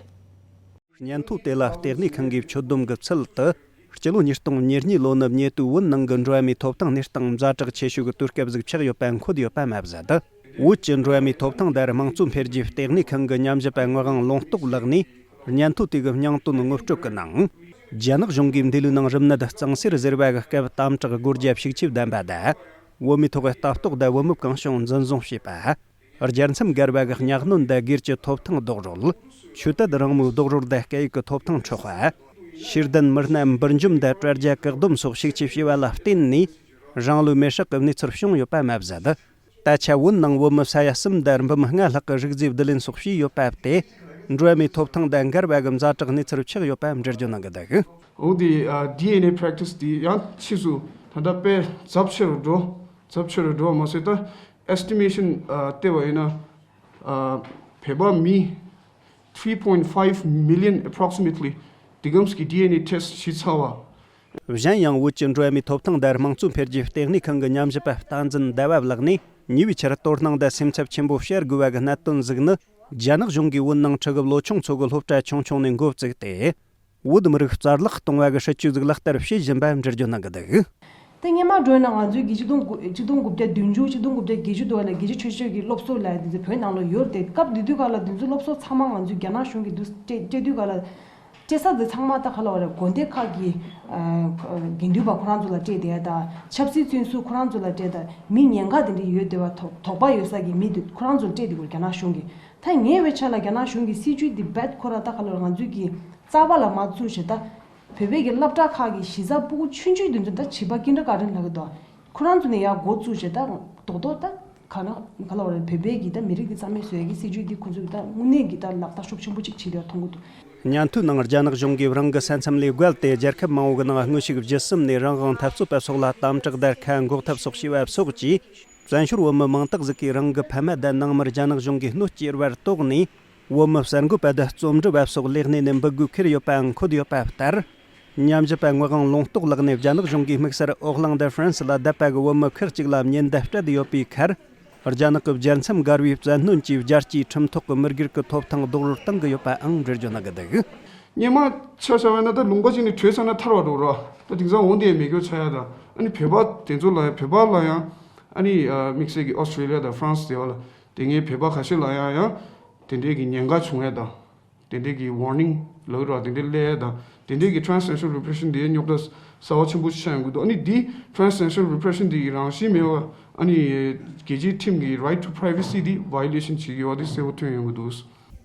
སྙན་ཐོ་དེ་ལ་ལྟེ་གནས་ཁང་གིས་ཆོད་སྡོམ་གྱི་ཚུལ་དུ། སྤྱི་ལོ་ཉིས་སྟོང་ཉེར་གཉིས་ལོ་ནི་ཉེ་དུས་བོད་ནང་གི་འགྲོ་བ་མིའི་ཐོབ་ཐང་གནས་སྟངས་ཛ་དྲག་ཆེ་ཤོས་ཀྱི་དུས་སྐབས་ཟིག་ཆགས་ཡོད་པ་འཁོད་ཡོད་པ་མ་ཟད། བོད་ཀྱི་འགྲོ་བ་མིའི་ཐོབ་ཐང་དང་དམངས་གཙོ་འཕེལ་རྒྱས་ལྟེ་གནས་ཁང་གི་ཉམས་ཞིབ་པ་ངག་དབང་ལུང་རྟོགས་ལགས་ནས་སྙན་ཐོ་དེ་གི་སྙིང་དོན་ངོ་སྤྲོད་ཀྱི་ནང་། རྒྱ་ནག་གཞུང་གིས་འདི་ལོའི་ནང་རིམས་ནད་གཙང་སེལ་ཟེར་བ་གི་སྐབས་དམ་དྲག་སྒོ་རྒྱ་ཤུགས་ཆེ་ལྡན་པ་དང་། བོད་མིའི་ཐོག་ལྟ་རྟོག་དང་བུ་མེད་གང་བྱུང་འཛིན་བཟུང་བྱས་པ། རྒྱལ་མཚམས་བརྒལ་བ་གི་གཉའ་གནོན་དང་སྒེར་གྱི་ཐོབ་ཐང་རྡོག་རོལ། ཆོས་དད་རང་མོས་རྡོག་རོལ་དང་སྐད་ཡིག་གི་ཐོབ་ཐང་འཕྲོག་པ། ཤེས་ལྡན་མི་སྣ་འབུར་འཇོམས་དང་དྲ་རྒྱ་བཀག་སྡོམ་སོགས་ཤུགས་ཆེ་བྱས་པ་ལ་བརྟེན་ནས། རང་ལུས་མེར་སྲེག་གི་གནས་ཚུལ་བྱུང་ཡོད་པ་མ་ཟད། ད་ཆ་བོད་ནང་བོད་མི་ས་ཡ་གསུམ་དང་འབུམ་ལྔ་ལྷག་གི་རིག་རྫས་བསྡུ་ལེན་སོགས་བྱས་ཡོད་པ་དེ། འགྲོ་བ་མིའི་ཐོབ་ཐང་དང་འགལ་བ་གི་ཛ་དྲག་གནས་ཚུལ་ཆགས་ཡོད་པ་འགྲེལ་བརྗོད་གནང་གི་འདུག་འོ་དེ་ཨ་ཌི་ཨེན་ཨེ་པྲེག་ཊི་སི་དེ་ཡང་ཕྱིས་སུ་ད་ལྟ་དཔེ་ཚབས་ཆེ་རུ་འགྲོ། ཚབས་ཆེ་རུ་འགྲོ་བ་མ་ཟད། ད་ཨེ་སི་ཊི་མེ་ཤན་ཨ་བལྟས་པ་ཡིན་ན། ཨ་བོད་པ་མི་three point five million approximately དེ་གམ་གྱི་ཌི་ཨེན་ཨེ་ཊེ་སི་ཊི་བྱས་ཚར་བ། གཞན་ཡང་བོད་ཀྱི་འགྲོ་བ་མིའི་ཐོབ་ཐང་དང་དམངས་གཙོ་འཕེལ་རྒྱས་ལྟེ་གནས་ཁང་གི་ཉམས་ཞིབ་པ་བསྟན་འཛིན་ཟླ་བ་ལགས་ནས། ཉེ་བའི་ཆར་དོ་སྣང་དང་སེམས་འཚབ་ཆེན་པོ་བྱ་དགོས་པ་གི་གནད་དོན་ཟིག་ནི། རྒྱ་ནག་གཞུང་གིས་བོད་ནང་ཁྲི་གི་ལོ་ཆུང་ཚོ་གི་སློབ་གྲྭ་ཆུང་ཆུང་ནས་འགོ་བཙུགས་ཏེ། བོད་མི་རིགས་རྩ་བརླག་གཏོང་བ་གི་སྲིད་ཇུས་ཟིག་ལག་བསྟར་བྱེད་བཞིན་པ་འགྲེལ་བརྗོད་གནང་གི་འདུག་དེ་སྔོན་མ་འགྲོ་ན་ང་ཚོའི་གི་ཆིག་སྟོང་དགུ་ཆིག་སྟོང་དགུ་བརྒྱ་བདུན་ཅུ་ཆིག་སྟོང་དགུ་བརྒྱ་བརྒྱད་ཅུ་དུ་བ་ལ་རྒྱལ་སྤྱི་ཆོས་ཆོས་ཀྱི་སློབ་གསོ་ལ་དེ་ཚོ་བོད་ནང་ལ་ཡོད་རེད། དེ་སྐབས་དེ་དུས་ག་ལ་དེ་ཚོ་སློབ་གསོ་ཚང་མ་ང་ཚོའི་རྒྱ་ནག་གཞུང་གིས་དུ་སྤྲད་སྤྲད་དུས་ག་ལ་སྤྲད་ས་དེ་ཚང་མ་ད་ག་ལ་བ་རེད། དགོན་སྡེ་ཁག་གི་ཨ་དགེ་འདུན་པ་ཁོ་རང་ཚོ་ལ་སྤྲད་བསྡད་ཡ་དང་ཆབ་སྲིད་བཙོན་ཟུར་ཁོ་རང་ཚོ་ལ་སྤྲད་དང་མི་ཉེན་ཁ་དེ་འདྲ་ཡོད་བསྡད་པ་དོགས་དོགས་པ་ཡོད་ས་གི་མི་དེ་ཁོ་རང་ཚོ་ལ་སྤྲད་བསྡད་དགོས་རྒྱ་ནག་གཞུང་གིས། ད་ཉེ་བའི་ཆར་ལ་རྒྱ་ནག་གཞུང་གི་སྲིད་ཇུས་འདི་རྦད་ཁོ་ར་ད་ག་ལོར་ང་ཚོའི་གི་རྩ་བ་ལ་མ་བཙུགས་བྱས། ད་བོད་པའི་གི་སློབ་གྲྭ་ཁག་གི་གཞི་རྩ་སྤུ་གུ་ཆུང་ཆུང་དེ་ཚོ་ད་བྱིས་པ་ཀིན་ཌར་གྷར་ཌེན་ལབ་གི་འདུག་ཁོ་རང་ཚོ་ནས་ཡར་འགོ་བཙུགས་བྱས། ད་རྡོག་རྡོག་ད་ག་ན་ག་ལ་བ་རེད། བོད་པའི་གི་ད་མི་རིགས་འདི་རྩ་མེད་བཟོ་ཡ་གི་སྲིད་ཇུས་འདི་ཁོ་ཚོས་ད་དངོས་གནས་གི་ད་ལག་བསྟར་ཤུགས་ཆེན་པོ་ཅིག་བྱེད་ཡ་མཐོང་གི་འདུག་ཉན་ཐོས་ནང་རྒྱ་ནག་གཞུང་གིས་རང་གི་ས་མཚམས་ལས་བརྒལ་ཏེ་རྒྱལ་ཁབ་མང་བོ་གི་ནང་དངོས་ཤུགས་བརྒྱུད་གསུམ་ནས་རང་དབང་འཐབ་རྩོད་པ་སོགས་ལ་དམ་དྲག་བརྡར་ཁ་འགོག་ཐབས་སོགས་བྱས་པ་སོགས་ཀྱིས། བཙན་བྱོལ་བོད་མི་མང་དག་ཟིག་གིས་རང་གི་ཕ་མ་དང་ནང་མི་རྒྱ་ནག་གཞུང་གིས་གནོད་སྐྱེལ་བར་དོགས་ནས། བོད་མི་གསར་འགོད་པ་དང་རྩོམ་སྒྲིག་པ་སོགས་ལས་གནས་ནས་འབུད་དགོས་ཁེལ་ཡོད་པ་འཁོད་ཡོད་པ་ལྟར། ཉམས་ཞིབ་པ་ངག་དབང་ལུང་རྟོགས་ལགས་ནས་རྒྱ་ནག་གཞུང་གིས་དམིགས་བསལ་ཨོག་ལང་དང་ཧྥ་རན་སི་ལ་བསྡད་པ་གི་བོད་མི་ཁག་ཅིག་ལ་ཉེན་བརྡ་སྤྲད་ཡོད་པའི་ཁར། རྒྱ་ནག་གི་བརྒྱལ་མཚམས་བརྒལ་བའི་བཙན་གནོན་གྱིས་རྒྱལ་སྤྱིའི་ཁྲིམས་ཐོག་གི་མི་སྒེར་གྱི་ཐོབ་ཐང་རྡོག་རོལ་བཏང་གི་ཡོད་པའང་འགྲེལ་བརྗོད་གནང་གི་འདུག་སྔོན་མ་ཆ་བཞག་པ་ཡིན་ན་ད་ལུང་པ་ཅིག་ནས་བྲོས་ཚར་ན་ཐར་བ་འགྲོ་ར། ད་དེང་སང་འོང་དེ་མེད་རྒྱུ་ཆགས་ཡ་ད། ཨ་ནི་བོད་པ་དེ་ཚོ་ལ་ཡང་བོད་པ་ལ་ཡང་ཨ་ནི་དམིགས་བསལ་གྱི་ཨོ་སི་ཊྲེ་ལི་ཡ་དང་ཧྥ་རན་སི་དེ་བ་ལ་དེ་སྔའི་བོད་པ་ཁ་ཤས་ལ་ཡང་ཡང་དེ་འདྲའི་གི་ཉེན་ཁ་བྱུང་ཡ་ད། དེ་འདྲའི་གི་ཝར་ནིང་ལབ་ར་དེ་འདྲའི་སླེབས་ཡ་ད། དེ་འདྲའི་གི་transnational repression དེ་རྙོག་དྲ་གསར་བ་ཆེན་པོ་ཆགས་ཡོང་གི་འདུག་ཨ་ནི་འདི་transnational repression དེ་གི་རང་བཞིན་མེད་པ་ཨ་ནི་རྒྱལ་སྤྱིའི་ཁྲིམས་ཀྱི་right to privacy དེ་violation བྱེད་ཀྱི་ཡོད་པ་དེ་གསལ་པོ་ཐོན་ཡོང་གི་འདུག་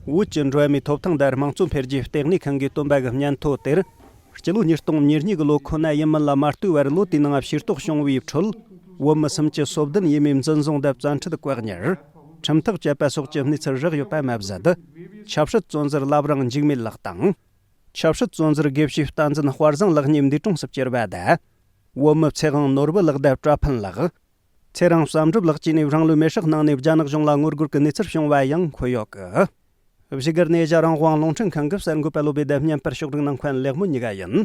བོད་ཀྱི་འགྲོ་བ་མིའི་ཐོབ་ཐང་དང་དམངས་གཙོ་འཕེལ་རྒྱས་ལྟེ་གནས་ཁང་གིས་བཏོན་པ་གི་སྙན་ཐོ་དེར། སྤྱི་ལོ་ཉིས་སྟོང་ཉེར་གཉིས་ཀྱི་ལོ་ཁོ་ན་ཡིན་མིན་ལ་མ་ལྟོས་པར་ལོ་དེའི་ནང་ཕྱིར་རྟོག་བྱུང་བའི་ཁྲོད། བོད་མི་སུམ་ཅུ་སོ་བདུན་ཡས་མས་འཛིན་བཟུང་དང་བཙན་ཁྲིད་བཀག་ཉར། ཁྲིམས་ཐག་བཅད་པ་སོགས་ཀྱི་གནས་ཚུལ་བཞག་ཡོད་པ་མ་ཟད། ཆབ་སྲིད་བཙོན་ཟུར་བླ་བྲང་འཇིགས་མེད་ལགས་དང་། ཆབ་སྲིད་བཙོན་ཟུར་དགེ་བཤེས་བསྟན་འཛིན་དཔལ་བཟང་ལགས་གཉིས་འདས་གྲོངས་སུ་གྱུར་པ་དང་། བོད་མི་ཚེ་དབང་ནོར་བུ་ལགས་དང་གྲྭ་ཕུན་ལགས། ཚེ་རིང་བསམ་གྲུབ་ལགས་བཅས་ནས་རང་ལུས་མེར་སྲེག་གནང་ནས་རྒྱ་ནག་གཞུང་ལ་ངོ་རྒོལ་གྱི་གནས་ཚུལ་བྱུང་བ་ཡང་འཁོད་ཡོད་སྐད། བཞུགས་སྒར་ནས་ཨེ་ཤ་ཡ་རང་དབང་རླུང་འཕྲིན་ཁང་གི་གསར་འགོད་པ་བློ་བྷེ་དང་བརྙན་པར་ཕྱོགས་སྒྲིག་གནང་མཁན་ལེགས་མོ་གཉིས་ཀ་ཡིན།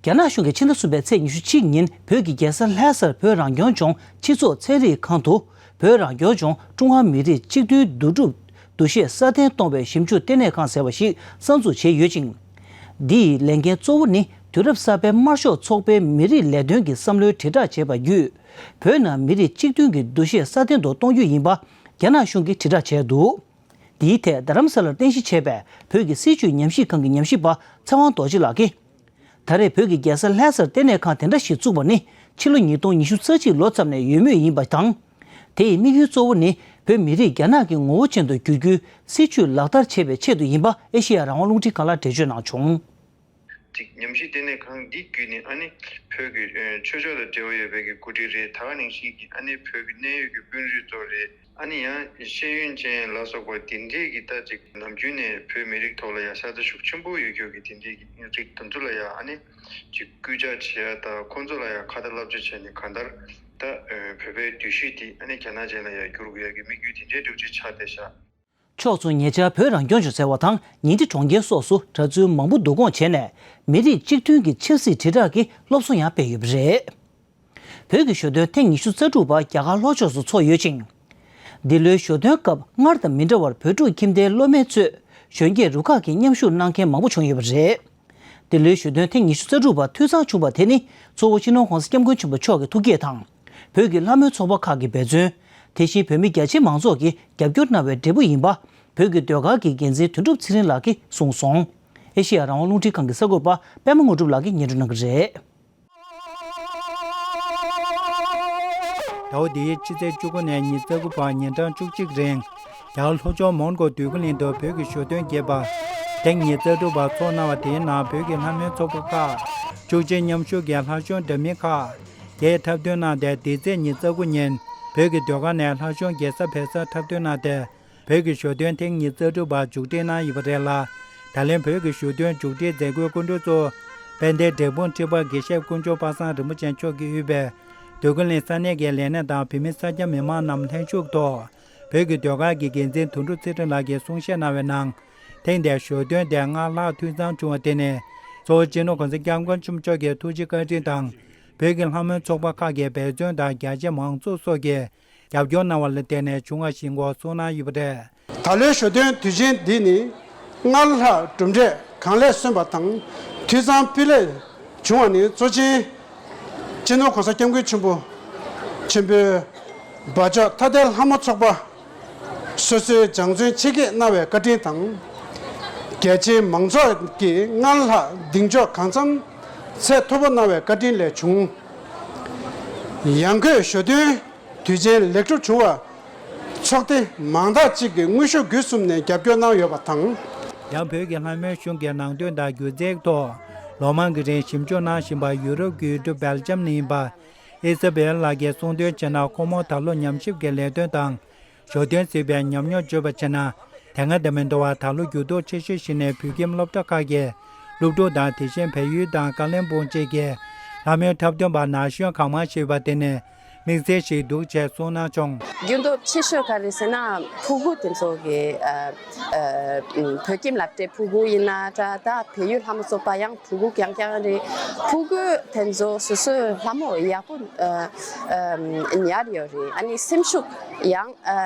རྒྱ་ནག་གཞུང་གིས་ཕྱི་ཟླ་གསུམ་པའི་ཚེས་ཉི་ཤུ་གཅིག་ཉིན་བོད་ཀྱི་རྒྱལ་ས་ལྷ་སར་བོད་རང་སྐྱོང་ལྗོངས་སྤྱི་ཚོགས་ཚན་རིག་ཁང་དུ། བོད་རང་སྐྱོང་ལྗོངས་ཀྲུང་ཧྭ་མི་རིགས་གཅིག་མཐུན་འདུ་སྒྲིག་འདུ་ཤེས་སྲ་བརྟན་གཏོང་བའི་ཞིབ་འཇུག་ལྟེ་གནས་ཁང་ཟེར་བ་ཞིག་གསར་འཛུགས་བྱས་ཡོད་ཅིང་། འདིའི་ལས་འགན་གཙོ་བོ་ནི་དུས་རབས་གསར་པའི་དམར་ཤོག་ཚོགས་པའི་མི་རིགས་ལས་དོན་གྱི་བསམ་བློའི་དྲིལ་བསྒྲགས་བྱེད་པ་བརྒྱུད། བོད་ནང་མི་རིགས་གཅིག་མཐུན་གྱི་འདུ་ཤེས་སྲ་བརྟན་དུ་གཏོང་རྒྱུ་ཡིན་པ་རྒྱ་ནག་གཞུང་གིས་དྲིལ་བསྒྲགས་བྱས་འདུག་འདིའི་ཐད་རྡ་རམ་ས་ལར་རྟེན་གཞི་བྱས་པའི་བོད་ཀྱི་སྲིད་བྱུས་ཉམས་ཞིབ་ཁང་གི་ཉམས་ཞིབ་པ་ཚེ་དབང་རྡོ་རྗེ་ལགས་ཀྱིས། ད་རེས་བོད་ཀྱི་རྒྱལ་ས་ལྷ་སར་ལྟེ་གནས་ཁང་དེ་འདྲ་ཞིག་བཙུགས་པ་ནི་ཕྱི་ལོ་ཉིས་སྟོང་ཉི་ཤུ་རྩ་གཅིག་ལོ་ཙམ་ནས་ཡོད་མུས་ཡིན་པ་དང་། དེ་ཡི་དམིགས་ཡུལ་གཙོ་བོ་ནི་བོད་མི་རིགས་རྒྱ་ནག་གི་ངོ་བོ་ཅན་དུ་བསྒྱུར་རྒྱུའི་སྲིད་བྱུས་ལག་བསྟར་བྱེད་པའི་ཆེད་དུ་ཡིན་པ་ཨེ་ཤེ་ཡ་རང་དབང་རླུང་འཕྲིན་ཁང་ལ་འགྲེལ་བརྗོད་གནང་བྱུང་། གཅིག་ཉམས་ཞིབ་ལྟེ་གནས་ཁང་འདི་བརྒྱུད་ནས་ཨ་ནི་བོད་ཀྱི་ཨ་ཆོས་ཕྱོགས་དང་འབྲེལ་བ་ཡོད་པའི་གི་འགོ་ཁྲིད་རེད། ད་ག་ནང་བཞིན་གྱི་ཨ་ནི་བོད་ཀྱི་གནད་ཡོད་ཀྱི་དཔོན་རིགས་ཚོ་རེད། ཨ་ནི་ཡང་ཤེས་ཡོན་ཅན་ལ་སོགས་པ་དེ་འདྲས་ཀྱི་ད་ཅིག་ནམ་རྒྱུན་ནས་བོད་མི་རིགས་ཐོག་ལ་ཡང་ཤ་ཚ་ཤུགས་ཆེན་པོ་ཡོད་རྒྱུ་གི་དེ་འདྲས་ཀྱི་རིགས་དེ་ཚོ་ལ་ཡང་ཨ་ནི་ཅིག་སྐུལ་ལྕག་བྱེད་ཡ་དང་ཁོང་ཚོ་ལ་ཡང་ཁ་ཏ་བསླབ་བྱ་བྱས་ནས་གང་ལྟར་ད་བོད་པའི་འདུ་ཤེས་དེ་ཨ་ནི་རྒྱ་ནག་ཅན་ལ་ཡང་བསྒྱུར་དགོས་ཡ་གི་དམིགས་ཡུལ་དེ་འདྲས་འདྲ་བོ་ཅིག་ཆགས་བསྡད་ཤག་ཕྱོགས་མཚུངས་ཉེ་ཆར་བོད་རང་སྐྱོང་ལྗོངས་ཟེར་བ་དང་ཉིང་ཁྲི་གྲོང་ཁྱེར་སོགས་སུ་གྲྭ་བཙུན་མང་པོ་བསྡུ་སྐོང་བྱས་ནས་མི་རིགས་གཅིག་མཐུན་གྱི་ཆབ་སྲིད་དྲིལ་བསྒྲགས་ཀྱི་སློབ་གསོ་ཡང་སྤེལ་ཡོད་པ་རེད། བོད་ཀྱི་ཞོ་སྟོན་ཐེངས་ཉི་ཤུ་རྩ་དྲུག་པ་རྒྱ་གར་ལྷོ་ཕྱོགས་སུ་འཚོགས་ཡོད་ཅིང་། འདི་ལོའི་ཞོ་སྟོན་སྐབས་སྔར་དང་མི་འདྲ་བར་བོད་ཕྲུག་ཁྱིམ་སྡེའི་སློབ་མས་གཙོས་གཞོན་སྐྱེས་རུ་ཁག་གི་མཉམ་ཞུགས་གནང་མཁན་མང་པོ་བྱུང་ཡོད་པ་རེད། འདི་ལོའི་ཞོ་སྟོན་ཐེངས་ཉི་ཤུ་རྩ་དྲུག་པ་འཐུས་ཚང་བྱུང་བ་དེ་ནི་གཙོ་བོ་སྤྱི་ནོར་༸གོང་ས་༸སྐྱབས་མགོན་ཆེན་པོ་མཆོག་གི་ཐུགས་བསྐྱེད་དང་། བོད་ཀྱི་ལྷ་མོའི་ཚོགས་པ་ཁག་གི་འབད་བརྩོན། དེ་བཞིན་བོད་མི་རྒྱ་ཆེ་མང་ཚོགས་ཀྱིས་རྒྱབ་སྐྱོར་གནང་བའི་འབྲས་བུ་ཡིན་པ། བོད་ཀྱི་ཟློས་གར་གྱི་འགན་འཛིན་དོན་གྲུབ་ཚེ་རིང་ལགས་ཀྱིས་གསུངས་སོང་། ཨེ་ཤེ་ཡ་རང་དབང་རླུང་འཕྲིན་ཁང་གི་གསར་འགོད་པ་པད་མ་དངོས་གྲུབ་ལགས་ཀྱིས་སྙན་སྒྲོན་གནང་གི་རེད། ཟླ་བ་འདིའི་ཕྱི་ཚེས་བཅུ་དགུ་ནས་ཉི་ཤུ་རྩ་དགུ་བར་ཉིན་གྲངས་བཅུ་གཅིག་རིང་རྒྱ་གར་ལྷོ་ཕྱོགས་མོན་གྷོ་འདོད་རྒུ་གླིང་དུ་བོད་ཀྱི་ཞོ་སྟོན་རྒྱས་པ་ཐེངས་ཉི་ཤུ་རྩ་དྲུག་པ་འཚོགས་གནང་བ་དེའི་ནང་བོད་ཀྱི་ལྷ་མོའི་ཚོགས་པ་ཁག་བཅུ་གཅིག་མཉམ་ཞུགས་ཀྱིས་ལྷ་གཞུང་འདྲ་མིན་ཁག་དེས་འཁྲབ་སྟོན་གནང་སྟེ། འདི་ཚེས་ཉི་ཤུ་རྩ་དགུ་ཉིན་བོད་ཀྱི་ཟློས་གར་ནས་ལྷ་གཞུང་རྒྱལ་ས་བལ་བཟའ་འཁྲབ་སྟོན་གནང་སྟེ། བོད་ཀྱི་ཞོ་སྟོན་ཐེངས་ཉི་ཤུ་རྩ་དྲུག་པ་མཇུག་སྒྲིལ་གནང་ཡོད་པ་རེད་ལ། ད་ལན་བོད་ཀྱི་ཞོ་སྟོན་མཇུག་སྒྲིལ་མཛད་སྒོའི་སྐུ་མགྲོན་གཙོ་བོ་དཔལ་ལྡན་འབྲས་སྤུངས་ཁྲི་པ་དགེ་བཤེས་དཀོན་མཆོག་པ་སངས་རིན་པོ་ཆེ་མཆོག་གིས་དབུས་པའི་འདོད་རྒུ་གླིང་ས་གནས་ཀྱི་ལས་སྣེ་དང་བོད་མི་ས་སྐྱ་མི་མང་རྣམས་ལྷན་ཞུགས་ཐོག་བོད་ཀྱི་ཟློས་གར་གྱི་འགན་འཛིན་དོན་གྲུབ་ཚེ་རིང་ལགས་ཀྱིས་གསུང་བཤད་གནང་བའི་ནང་། ཐེངས་འདིའི་ཞོ་སྟོན་དེ་སྔར་ལྷག་འཐུས་ཚང་བྱུང་བ་དེ་ནི། གཙོ་བོ་སྤྱི་ནོར་༸གོང་ས་༸སྐྱབས་མགོན་ཆེན་པོ་མཆོག་གི་ཐུགས་རྗེ་བཀའ་དྲིན་དང་། བོད་ཀྱི་ལྷ་མོའི་ཚོགས་པ་ཁག་གི་འབད་བརྩོན་དང་རྒྱ་ཆེའི་མང་ཚོགས་སོགས་ཀྱིས་རྒྱབ་སྐྱོར་གནང་བ་ལ་བརྟེན་ནས་བྱུང་བ་ཞིག་ཡིན་སྐོར་གསུངས་གནང་ཡོད་པ་རེད། ད་ལོའི་ཞོ་སྟོན་དུས་ཆེན་འདི་ནི་སྔར་ལྷག་གྲུབ་འབྲས་གང་ལེགས་སོན་པ་དང་། འཐུས་ཚང་སྤུས་ལེགས་བྱུང་བ་ནི། གཙོ་ཆེན་སྤྱི་ནོར་༸གོང་ས་༸སྐྱབས་མགོན་ཆེན་པོ་ཆེན་པོའི་བ་ཅོ་ཐ་དད་ལྷ་མོ་ཚོགས་པ་སོ་སོའི་སྦྱང་བརྩོན་ཆེ་བསྐྱེད་གནང་བའི་བཀའ་དྲིན་དང་། རྒྱ་ཆེའི་མང་ཚོགས་ཀྱིས་སྔར་ལྷག་གདེང་འཇོག་གང་འཚམ་ཚད་མཐོ་པོ་གནང་བའི་བཀའ་དྲིན་ལས་བྱུང་། ཡང་སྒོས་ཞོ་སྟོན་དུས་ཆེན་ལེགས་གྲུབ་བྱུང་བར་ཚོགས་སྡེ་མང་དག་ཅིག་གིས་དངོས་ཤུགས་བརྒྱུད་གསུམ་ནས་རྒྱབ་སྐྱོར་གནང་ཡོད་པ་དང་། ཡང་བོད་ཀྱི་ལྷ་མོའི་གཞུང་གི་ནང་དོན་དང་སྒྱུ་རྩལ་ཐོག་ལོ་མང་གི་རིང་ཞིབ་འཇུག་གནང་བཞིན་པ་ཡུ་རོབ་ཀྱི་ཡུལ་གྲུ་སྦེལ་ཇམ་ནས་ཡིན་པ་ཨི་ས་བེལ་ལགས་ཀྱིས་གསུང་དོན་བྱས་ན། ཁོ་མོ་ད་ལོ་ཉམས་ཞིབ་ཀྱི་ལས་དོན་དང་ཞོ་སྟོན་གཟིགས་པའི་ཉམས་མྱོང་བརྗོད་པ་བྱས་ན། དེ་སྔ་དང་མི་འདྲ་བར་ད་ལོ་འགྱུར་ལྡོག་ཆེ་ཤོས་ཤིག་ནི་བོད་ཁྱིམ་སློབ་གྲྭ་ཁག་གི་སློབ་ཕྲུག་དང་། དེ་བཞིན་བལ་ཡུལ་དང་ཀ་ལོན་སྦུག་བཅས་ཀྱི་ལྷ་མོའི་འཁྲབ་སྟོན་པ་ན་གཞོན་གང་མང་ཞིག་ཡོད་པ་དེ་ནི་དམིགས་བསལ་ཞིག་འདུག་ཅེས་གསུངས་གནང་བྱུང་། འགྱུར་ལྡོག་ཆེ་ཤོས་ག་རེ་ཟེར་ན། ཕྲུ་གུ་དེ་ཚོ་གི་ཨ་ཨ་བོད་ཁྱིམ་སློབ་གྲྭའི་ཕྲུ་གུ་ཡིན་ན་འདྲ། ད་བལ་ཡུལ་ལྷ་མོ་ཚོགས་པ་ཡང་ཕྲུ་གུ་རྐྱང་རྐྱང་རེད། ཕྲུ་གུ་དེ་ཚོ་སོ་སོའི་ལྷ་མོ་ཡག་པོ་ཨ་ཨ་ཉར་ཡོད་རེད། ཨ་ནི་སེམས་ཤུགས་ཡང་ཨ་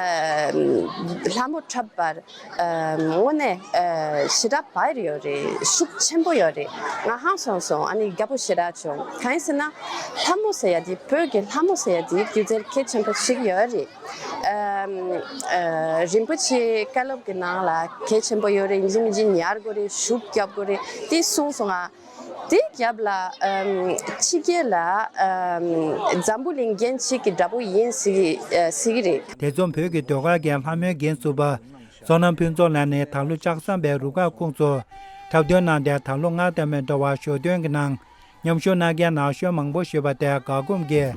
ལྷ་མོ་འཁྲབ་པར་ཨ་དངོས་གནས་ཨ་ཞེ་དྲག་བག་ཡོད་རེད། ཤུགས་ཆེན་པོ་ཡོད་རེད། ང་ཧང་སངས་སོང་། ཨ་ནི་དགའ་པོ་ཞེ་དྲག་བྱུང་། གང་ཡིན་ཟེར་ན། ལྷ་མོ་ཟེར་ཡ་དེ། བོད་ཀྱི་ལྷ་མོ་ཟེར་ཡ་དེ་སྒྱུ་རྩལ་གལ་ཆེན་པོ་ཞིག་ཡོད་རེད། ཨ་ཨ་རིན་པོ་ཆེའི་བཀའ་སློབ་ཀྱི་ནང་ལ་གལ་ཆེན་པོ་ཡོད་རེད། ཡིན་གཅིག་མིན་གཅིག་ཉར་དགོས་རེད། ཤུགས་རྒྱབ་དགོས་རེད། དེ་གསུངས་སོང་ང་། དེའི་རྒྱབ་ལ་ཨམ་ཕྱི་རྒྱལ་ལ་ཨམ་འཛམ་བུ་གླིང་རྒྱན་གཅིག་གི་འདྲ་པོ་ཡིན་ཟེར་གི་ཨ་ཟེར་གི་རེད། དེ་ཚོ་བོད་ཀྱི་ཟློས་གར་གྱི་ལྷ་མོའི་འགན་ཟུར་པ་བསོད་ནམས་ཕུན་ཚོགས་ལགས་ནས་ད་ལོ་ལྕགས་ཟམ་པའི་རུ་ཁག་ཁོངས་སུ་འཁྲབ་སྟོན་གནང་སྟེ། ད་ལོ་སྔར་དང་མི་འདྲ་བར་ཞོ་སྟོན་གྱི་ནང་མཉམ་ཞུགས་གནང་མཁན་ན་གཞོན་མང་པོ་ཞིག་ཡོད་པ་དེར་དགའ་སྐྱོ་གིས།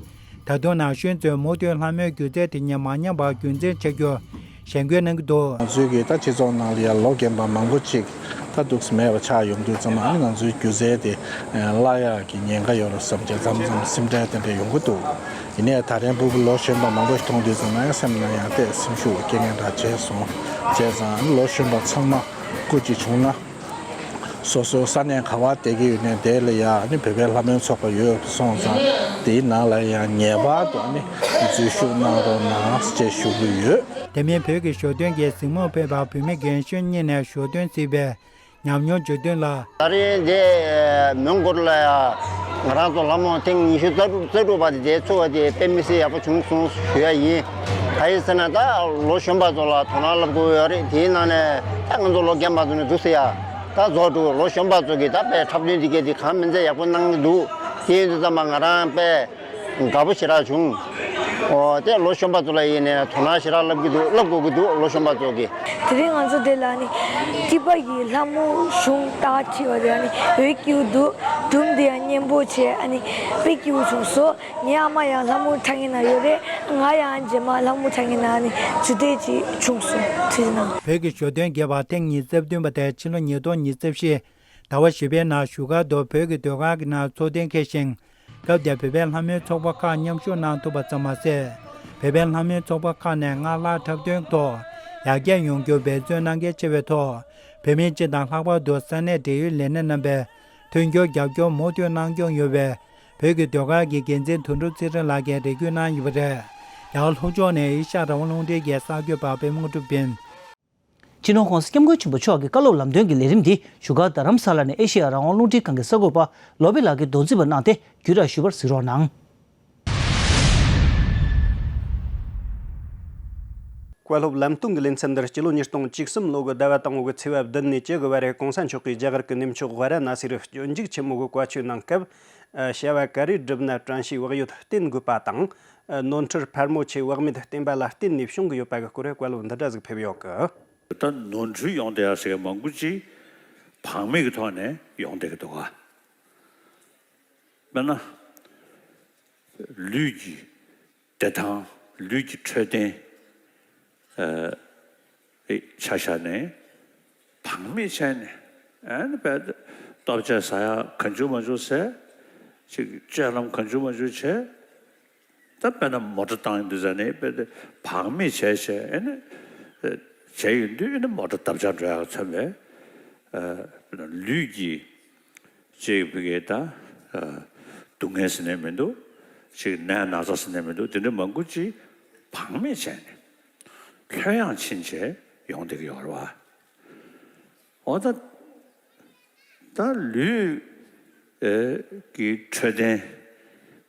ད་དུང་ན་གཞོན་ཚོས་མུ་མཐུད་ལྷ་མོའི་སྒྱུ་རྩལ་དེ་ཉིད་མ་ཉམས་པར་རྒྱུན་འཛིན་བྱ་རྒྱུར་ཞེན་སྐུལ་གནང་གི་འདུག། ང་ཚོའི་གི་ད་སྤྱི་ཚོགས་ནང་ལ་ཡང་ལོ་རྒན་པ་མང་པོ་ཅིག་ད་འདུག་སེ་མེད་པ་ཆགས་ཡོང་དུས་ཙམ་ལ། ཨ་ནི་ང་ཚོའི་སྒྱུ་རྩལ་དེ་བརླག་ཡག་གི་ཉེན་ཁ་ཡོད་རེད་བསམ་བྱས་མཚམས་མཚམས་སེམས་ཁྲལ་དེ་འདྲ་ཡོང་གི་འདུག། ཡིན་ནའི་ད་རན་སྤུ་གུ་ལོ་གཞོན་པ་མང་པོ་ཞིག་མཐོང་དུས་ཙམ་ལ་ཡང་སེམས་ནང་ཡང་ཏོག་སེམས་ཤུགས་སྐྱེ་མཁན་འདྲ་བྱས་སོང་། བྱས་ཙང་ཨ་ནི་ལོ་གཞོན་པ་ཚང་མ་སྐུ་གཅིག་བྱུང་ན། སོ་སོའི་ས་གནས་ག་བར་བསྡད་ཀྱི་ཡོད་ནའི་དེ་ལ་ཡ་ཨ་ནི་བོད་པའི་ལྷ་མོའི་ཚོགས་པ་ཡོད་སོང་ཙང་། དེའི་ནང་ལ་ཡང་ངེས་པར་དུ་ཨ་ནི་འཛུལ་ཞུགས་གནང་རོགས་གནང་ཅེས་ཞུ་གི་ཡོད། དེ་མིན་བོད་ཀྱི་ཞོ་སྟོན་གྱི་གཟིགས་མོར་ཕེབས་པ་བོད་མི་རྒན་གཞོན་གཉིས་ནས་ཞོ་སྟོན་གཟིགས་པའི་ཉམས་མྱོང་བརྗོད་དོན་ལ། ད་རེས་འདི་མོན་གྷོ་ལ་ཡ་ང་རང་ཚོ་ལྷ་མོ་ཐེངས་ཉི་ཤུ་རྩ་དྲུག་རྩ་དྲུག་པ་དེ་འདིར་ཚུགས་པ་དེ་དཔེ་མི་སྲིད་ཡག་པོ་བྱུང་སོང་ཞུ་ཡ་ཡིན། གང་ཡིན་ཟེར་ན། ད་ལོ་གཞོན་པ་ཚོ་ལ་དོ་སྣང་བསླབ་དགོས་ཡོད་རེད། དེའི་ནང་ནས་ད་ང་ཚོ་ལོ་རྒན་པ་ཚོ་ནས་འདུག་སེ་ཡ་ད་རྫོགས་འགྲོ། ལོ་གཞོན་པ་ཚོ་གིས་ད་དཔེ་འཁྲབ་སྟོན་འདི་གས་དེ་གང་མིན་ཚད་ཡག་པོ་གནང་གི་འདུག། དེ་ཡིན་དུས་ཙམ་པ་ང་རང་དཔེ་དགའ་པོ་ཞེ་དྲག་བྱུང་། ཨོ་དེ་ལོ་གཞོན་པ་ཚོ་ལ་ཡིན་ནས་དོ་སྣང་ཞེ་དྲག་བསླབ་ཀྱི་འདུག། བསླབ་དགོས་ཀྱི་འདུག་ལོ་གཞོན་པ་ཚོ་གིས། དེ་རིང་ང་ཚོ་འདི་ལ་ནི་ཊི་པ་ཡི་ལྷ་མོ་གཞུང་རྟགས་བྲིས་པ་དེ་ནི་འོད་སྐྱིད་འདུག། སྒྲུང་འདི་ཡང་སྙན་པོ་བྱས། ཨ་ནི་དཔེ་སྐྱིད་པོ་བྱུང་སོང་། ངའི་ཨ་མ་ཡང་ལྷ་མོ་འཁྲབ་མཁན་ནང་ཡོད་རེད། ང་ཡང་རྗེས་མ་ལྷ་མོ་འཁྲབ་མཁན་ནང་ནི་འཇུ་བསྡད་ཅིག་བྱུང་སོང་། ཁྲིད་ནང་། བོད་ཀྱི་ཞོ་སྟོན་རྒྱས་པ་ཐེངས་ཉི་ཤུ་རྩ་བདུན་པ་དེ་ཕྱི་ལོ་ཉིས་སྟོང་ཉི་ཤུ་རྩ་བཞི་ཟླ་བ་བཞི་པའི་ནང་བཞུགས་སྒར་དུ་བོད་ཀྱི་ཟློས་གར་གྱི་ནང་ཚོགས་ཐེངས་འཁེལ་ཞིང་། སྐབས་དེར་བོད་པའི་ལྷ་མོའི་ཚོགས་པ་ཁག་མཉམ་ཞུགས་གནང་ཐུབ་པ་ཙམ་མ་ཟད། བོད་པའི་ལྷ་མོའི་ཚོགས་པ་ཁག་ནས་སྔར་ལྷག་འཁྲབ་སྟོན་ཐོག་ཡར་རྒྱས་ཡོང་རྒྱུར་འབད་བརྩོན་གནང་གལ་ཆེ་བའི་ཐོག། བོད་མི་སྤྱི་དང་ལྷག་པར་དུ་ས་གནས་འབྲེལ་ཡོད་ལས་སྣེ་རྣམ་པས་མཐུན་འགྱུར་རྒྱབ་སྐྱོར་མུ་མཐུད་གནང་སྐྱོང་ཡོད་པའི་བོད་ཀྱི་ཟློས་གར་གྱི་འགན་འཛིན་དོན་གྲུབ་ཚེ་རིང་ལགས་ཀྱིས་རེ་སྐུལ་གནང་ཡོད་པ་རེད། རྒྱ་གར་ལྷོ་ཕྱོགས་ནས་ཨེ་ཤ་ཡ་རང་དབང་རླུང་འཕྲིན་གྱི་གསར་འགོད་པ་པད་མ་དངོས་གྲུབ་ཡིན། སྤྱི་ནོར་༸གོང་ས་༸སྐྱབས་མགོན་ཆེན་པོ་མཆོག་གི་བཀའ་སློབ་ལམ་སྟོན་གྱི་ལས་རིམ་འདི་བཞུགས་སྒར་རྡ་རམ་ས་ལ་ནས་ཨེ་ཤེ་ཡ་རང་དབང་རླུང་འཕྲིན་ཁང་གི་གསར་འགོད་པ་བློ་བྷེ་ལགས་ཀྱིས་མདོ་འཛིན་པ་གནང་སྟེ་བརྒྱུད་བསྒྲགས་ཞུས་པར་གཟིགས་རོགས་གནང་། བཀའ་སློབ་ལམ་སྟོན་གྱི་ལེ་ཚན་འདིར་སྤྱི་ལོ་ཉིས་སྟོང་བཅུ་གསུམ་ལོ་གི་ཟླ་བ་དང་པོ་གི་ཚེས་པ་བདུན་ནས་བཅུ་དགུ་བར་གོང་ས་མཆོག་གིས་རྒྱ་གར་གྱི་གནས་མཆོག་ཝཱ་ར་ཎ་སི་རུ་སྤྱོད་འཇུག་ཆེན་མོ་གི་བཀའ་ཆོས་གནང་སྐབས། བྱ་བ་ག་རེ་བསྒྲུབས་ན་བཀྲ་ཤིས་བག་ཡོད་བརྟན་དགོས་པ་དང་། ནོར་འཁྲུལ་ཕལ་མོ་ཆེ་བག་མེད་བསྟན་པ་ལ་བརྟེན་ནས་བྱུང་གི་ཡོད་པ་གི་སྐོར་བཀའ་སློབ་འདི་འདྲ་ཟིག་ཕེབས་ཡོད་གི། ད་ནོར་འཁྲུལ་ཡོང་བསྡད་ཡ་ཟེར་མང་པོ་ཅིག་བག་མེད་ཀྱི་ཐོག་ནས་ཡོང་བསྡད་ཀྱི་འདུག་ག། དཔེར་ན། ལུས་ཀྱི་བདེ་ཐང་། ལུས་ཀྱི་འཕྲོད་བསྟེན། ཨ། ཆ་བཞག་ནས་བག་མེད་བྱས་ནས། ཨ་ནི་དཔེ་ལྟོ་ཆས་ཟ་ཡག་གང་བྱུང་མང་བྱུང་ཟས། ཅིག་སྤྱོད་ལམ་གང་བྱུང་མང་བྱུང་བྱས། ད་དཔེར་ན་མོ་ཊ་བཏང་ཡོང་དུས་ཙ་ནས་དཔེ་དེ་བག་མེད་བྱས་བྱས། ཨ་ནི་བྱས་ཡོང་དུས། ཨ་ནི་མོ་ཊ་བརྡབ་ཆགས་འགྲོ་ཡག་མཚོན་པའི། ཨ། ལུས་ཀྱི་ཅིག་བི་གའི་ད། ཨ། སྡུག་བསྔལ་ཟེར་ནས་མི་འདུག་ཅིག་ནད་ན་ཚ་ཟེར་ནས་མི་འདུག་དེ་འདྲ་མང་པོ་ཅིག་བག་མེད་བྱས་ནས་ལྷོད་ཡངས་ཕྱིན་བྱས་ཡོང་བསྡད་ཀྱི་ཡོད་རེད་བ། འོ་ད། ད་ལུས། ཨེ། ཀྱི་འཕྲོད་བསྟེན་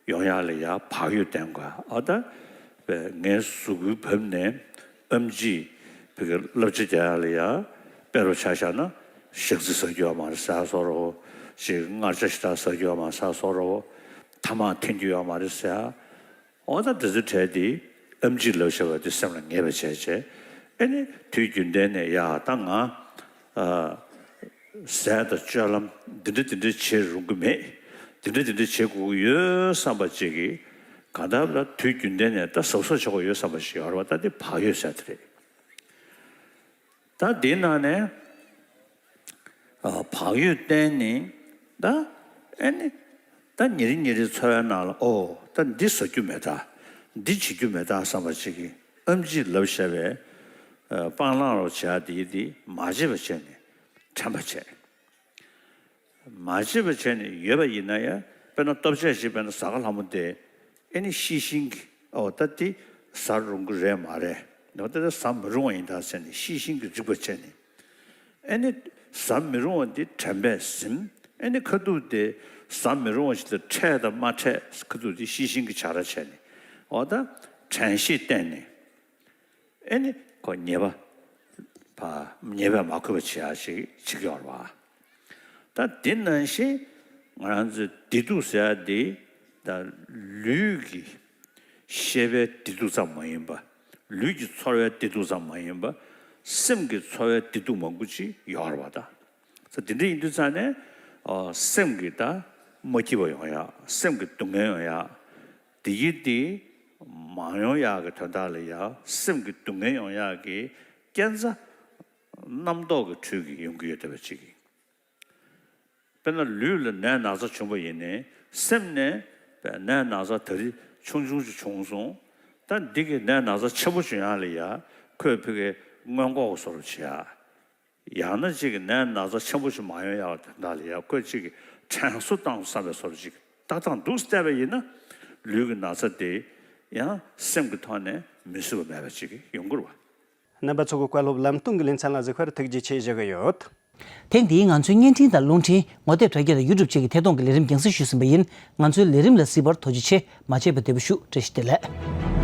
ཡོང་ཡག་ལ་ཡ་བག་ཡོད་བསྟེན་དགོས། ཨ། ད་ངའི་གཟུགས་པོའི་བབ་ནས་ཨེམ་ཆི་བི་གའི་བསླབ་བྱ་རྒྱག་ཡག་ལ་ཡ། དཔེ་རུ་ཆ་བཞག་ན་ཞག་རྩི་ཟ་རྒྱུ་ཡོད་མ་རེད་ཟེར་བཟོ་འདྲ་བོ། ཅིག་མངར་ཆ་ཞེ་དྲག་ཟ་རྒྱུ་ཡོད་མ་རེད་ཟེར་བཟོ་འདྲ་བོ། ཐ་མག་འཐེན་རྒྱུ་ཡོད་མ་རེད་ཟེར། འོ་ད་དེ་ཚོའི་གྲས་དེ་ཨེམ་ཆི་ལབ་བྱ་བ་དེ་སེམས་ལ་ངེས་པ་བྱས་བྱས། ཨ་ནི་དུས་རྒྱུན་གཏན་ནས་ཡ་ད་ང་། ཨ། ཟས་དང་སྤྱོད་ལམ་འདི་འདྲ་འདི་འདྲ་བྱེད་རུང་གི་མེད། འདི་འདྲ་འདི་འདྲ་བྱེད་དགོས་ཀྱི་ཡོད་བསམ་པ་ཅིག་གིས། གང་ལྟར་ལ་དུས་རྒྱུན་གཏན་ནས་ད་གཟབ་གཟབ་བྱེད་དགོས་ཡོད་བསམ་པ་ཞིག་ཡོད་རེད་བ། ད་དེ་བག་ཡོད་ཟེར་དེ་རེད། ད་དེའི་ནང་ནས། ཨ། བག་ཡོད་བསྟེན་ནས། ད་ཨ་ནི་ད་ཉིན་རེ་ཉིན་རེའི་འཚོ་བའི་ནང་ལ། ཨོ། ད་འདི་ཟ་རྒྱུ་མེད་ད། འདི་བྱེད་རྒྱུ་མེད་ད་བསམ་པ་ཅིག་གིས། ཨེམ་ཆི་ལབ་བྱ་བའི། ཨ། སྤང་བླང་རོགས་བྱ་དེ་དེ་མ་བྱེད་པ་བྱས་ནས་དྲན་པ་བྱས། མ་བྱེད་པ་བྱས་ནས་ཡོད་པ་ཡིན་ན་ཡང་། དཔེར་ན་ལྟོ་ཆས་ཤིག་དཔེར་ན་ཟ་ཁང་ལྷ་མོ་དེ། ཨ་ནི་ཤེས་བཞིན་གྱིས། ཨོ་ད་འདི་ཟ་རུང་གི་རེད་མ་རེད། འོ་ད་འདི་ཟ་མི་རུང་བ་ཡིན་ད་ཟེར་ནས་ཤེས་བཞིན་གྱིས་རིག་པ་བྱས་ནས། ཨ་ནི་ཟ་མི་རུང་བ་འདི་དྲན་པས་ཟིན། ཨ་ནི་ཁ་ཐུག་དེ་ཟ་མི་རུང་བ་ཞིག་ལ་འཕྲད་དང་མ་འཕྲད། ཁ་ཐུག་དེ་ཤེས་བཞིན་གྱིས་བྱ་ར་བྱས་ནས། འོ་ད་དྲན་ཤེས་བསྟེན་ནས། ཨ་ནི་ཁོ་ཉེས་པ། ཕ། ཉེས་པས་མ་གོས་པ་བྱེད་ཡག་ཅིག་བྱེད་ཀྱི་ཡོད་རེད་བ། ད་དེ་ནང་བཞིན་ང་རང་ཚོའི་བདེ་སྡུག་ཟེར་ཡག་དེ། ད་ལུས་ཀྱི་ཤེས་པའི་བདེ་སྡུག་ཙམ་མ་ཡིན་པ། ལུས་ཀྱི་ཚོར་བའི་བདེ་སྡུག་ཙམ་མ་ཡིན་པ། སེམས་ཀྱི་ཚོར་བའི་བདེ་སྡུག་མང་པོ་ཅིག་ཡོད་རེད་བ། ད་ད་དེ་འདྲ་ཡིན་དུས་ཙང་ནས། ཨ། སེམས་ཀྱི་ད་མ་སྐྱིད་པ་ཡོང་ཡག་སེམས་ཀྱི་སྡུག་བསྔལ་ཡོང་ཡག་དེ་ཡིན་དེ་མ་ཡོང་ཡག་གི་དོན་དག་ལ་ཡ། སེམས་ཀྱི་སྡུག་བསྔལ་ཡོང་ཡག་གི་རྐྱེན་རྩ་རྣམ་རྟོག་གི་ཁྲོད་ཀྱི་ཡོང་གི་ཡོད་བསྡད་པ་ཅིག་ཡིན། དཔེར་ན་ལུས་ལ་ནད་ན་ཚ་བྱུང་བ་ཡིན་ནའི། སེམས་ནས་ནད་ན་ཚ་ད་རེས་ཆུང་ཆུང་ཅིག་བྱུང་སོང་། ད་འདི་གི་ནད་ན་ཚ་ཆེན་པོ་བྱུང་ཡག་ལ་ཡ་ཁོས་ཕ་གིའི་སྔོན་འགོག་གི་བཟོ་འདྲ་བྱེད་ཡག་ཡང་ན་ཅིག་གི་ནད་ན་ཚ་ཆེན་པོ་ཞིག་མ་ཡོང་ཡག་དོན་དག་ལ་ཡ་ཁོས་ཅིག་གི་དྲན་གསོ་བཏང་བསམ་པའི་བཟོ་འདྲ་ཅིག་ཏག་ཏག་འདུག་བལྟས་པ་ཡིན་ན། ལུས་ཀྱི་ན་ཚ་དེ་ཡང་སེམས་ཀྱི་ཐོག་ནས་མི་བཟོད་པ་མེད་པ་ཅིག་ཡོང་གི་རེད་བ། རྣམ་པ་ཚོ་གི་བཀའ་སློབ་ལམ་སྟོན་གྱི་ལེ་ཚན་ལ་གཟིགས་པར་ཐུགས་རྗེ་ཆེ་ཞུ་གི་ཡོད། ཐེངས་འདིའི་ང་ཚོའི་བརྙན་འཕྲིན་དང་རླུང་འཕྲིན། ངོ་དེབ་དྲ་རྒྱ་དང་ཡུ་ཊུབ་བཅས་ཀྱི་ཐད་གཏོང་གི་ལས་རིམ་རྒྱང་སྲིང་ཞུས་ཟིན་པ་ཡིན། ང་ཚོའི་ལས་རིམ་ལ་གཟིགས་པར་ཐུགས་རྗེ་ཆེ། མ་བརྗེད་པར་བདེ་པོ་བཞུགས། བཀྲ་ཤིས་བདེ་ལེགས།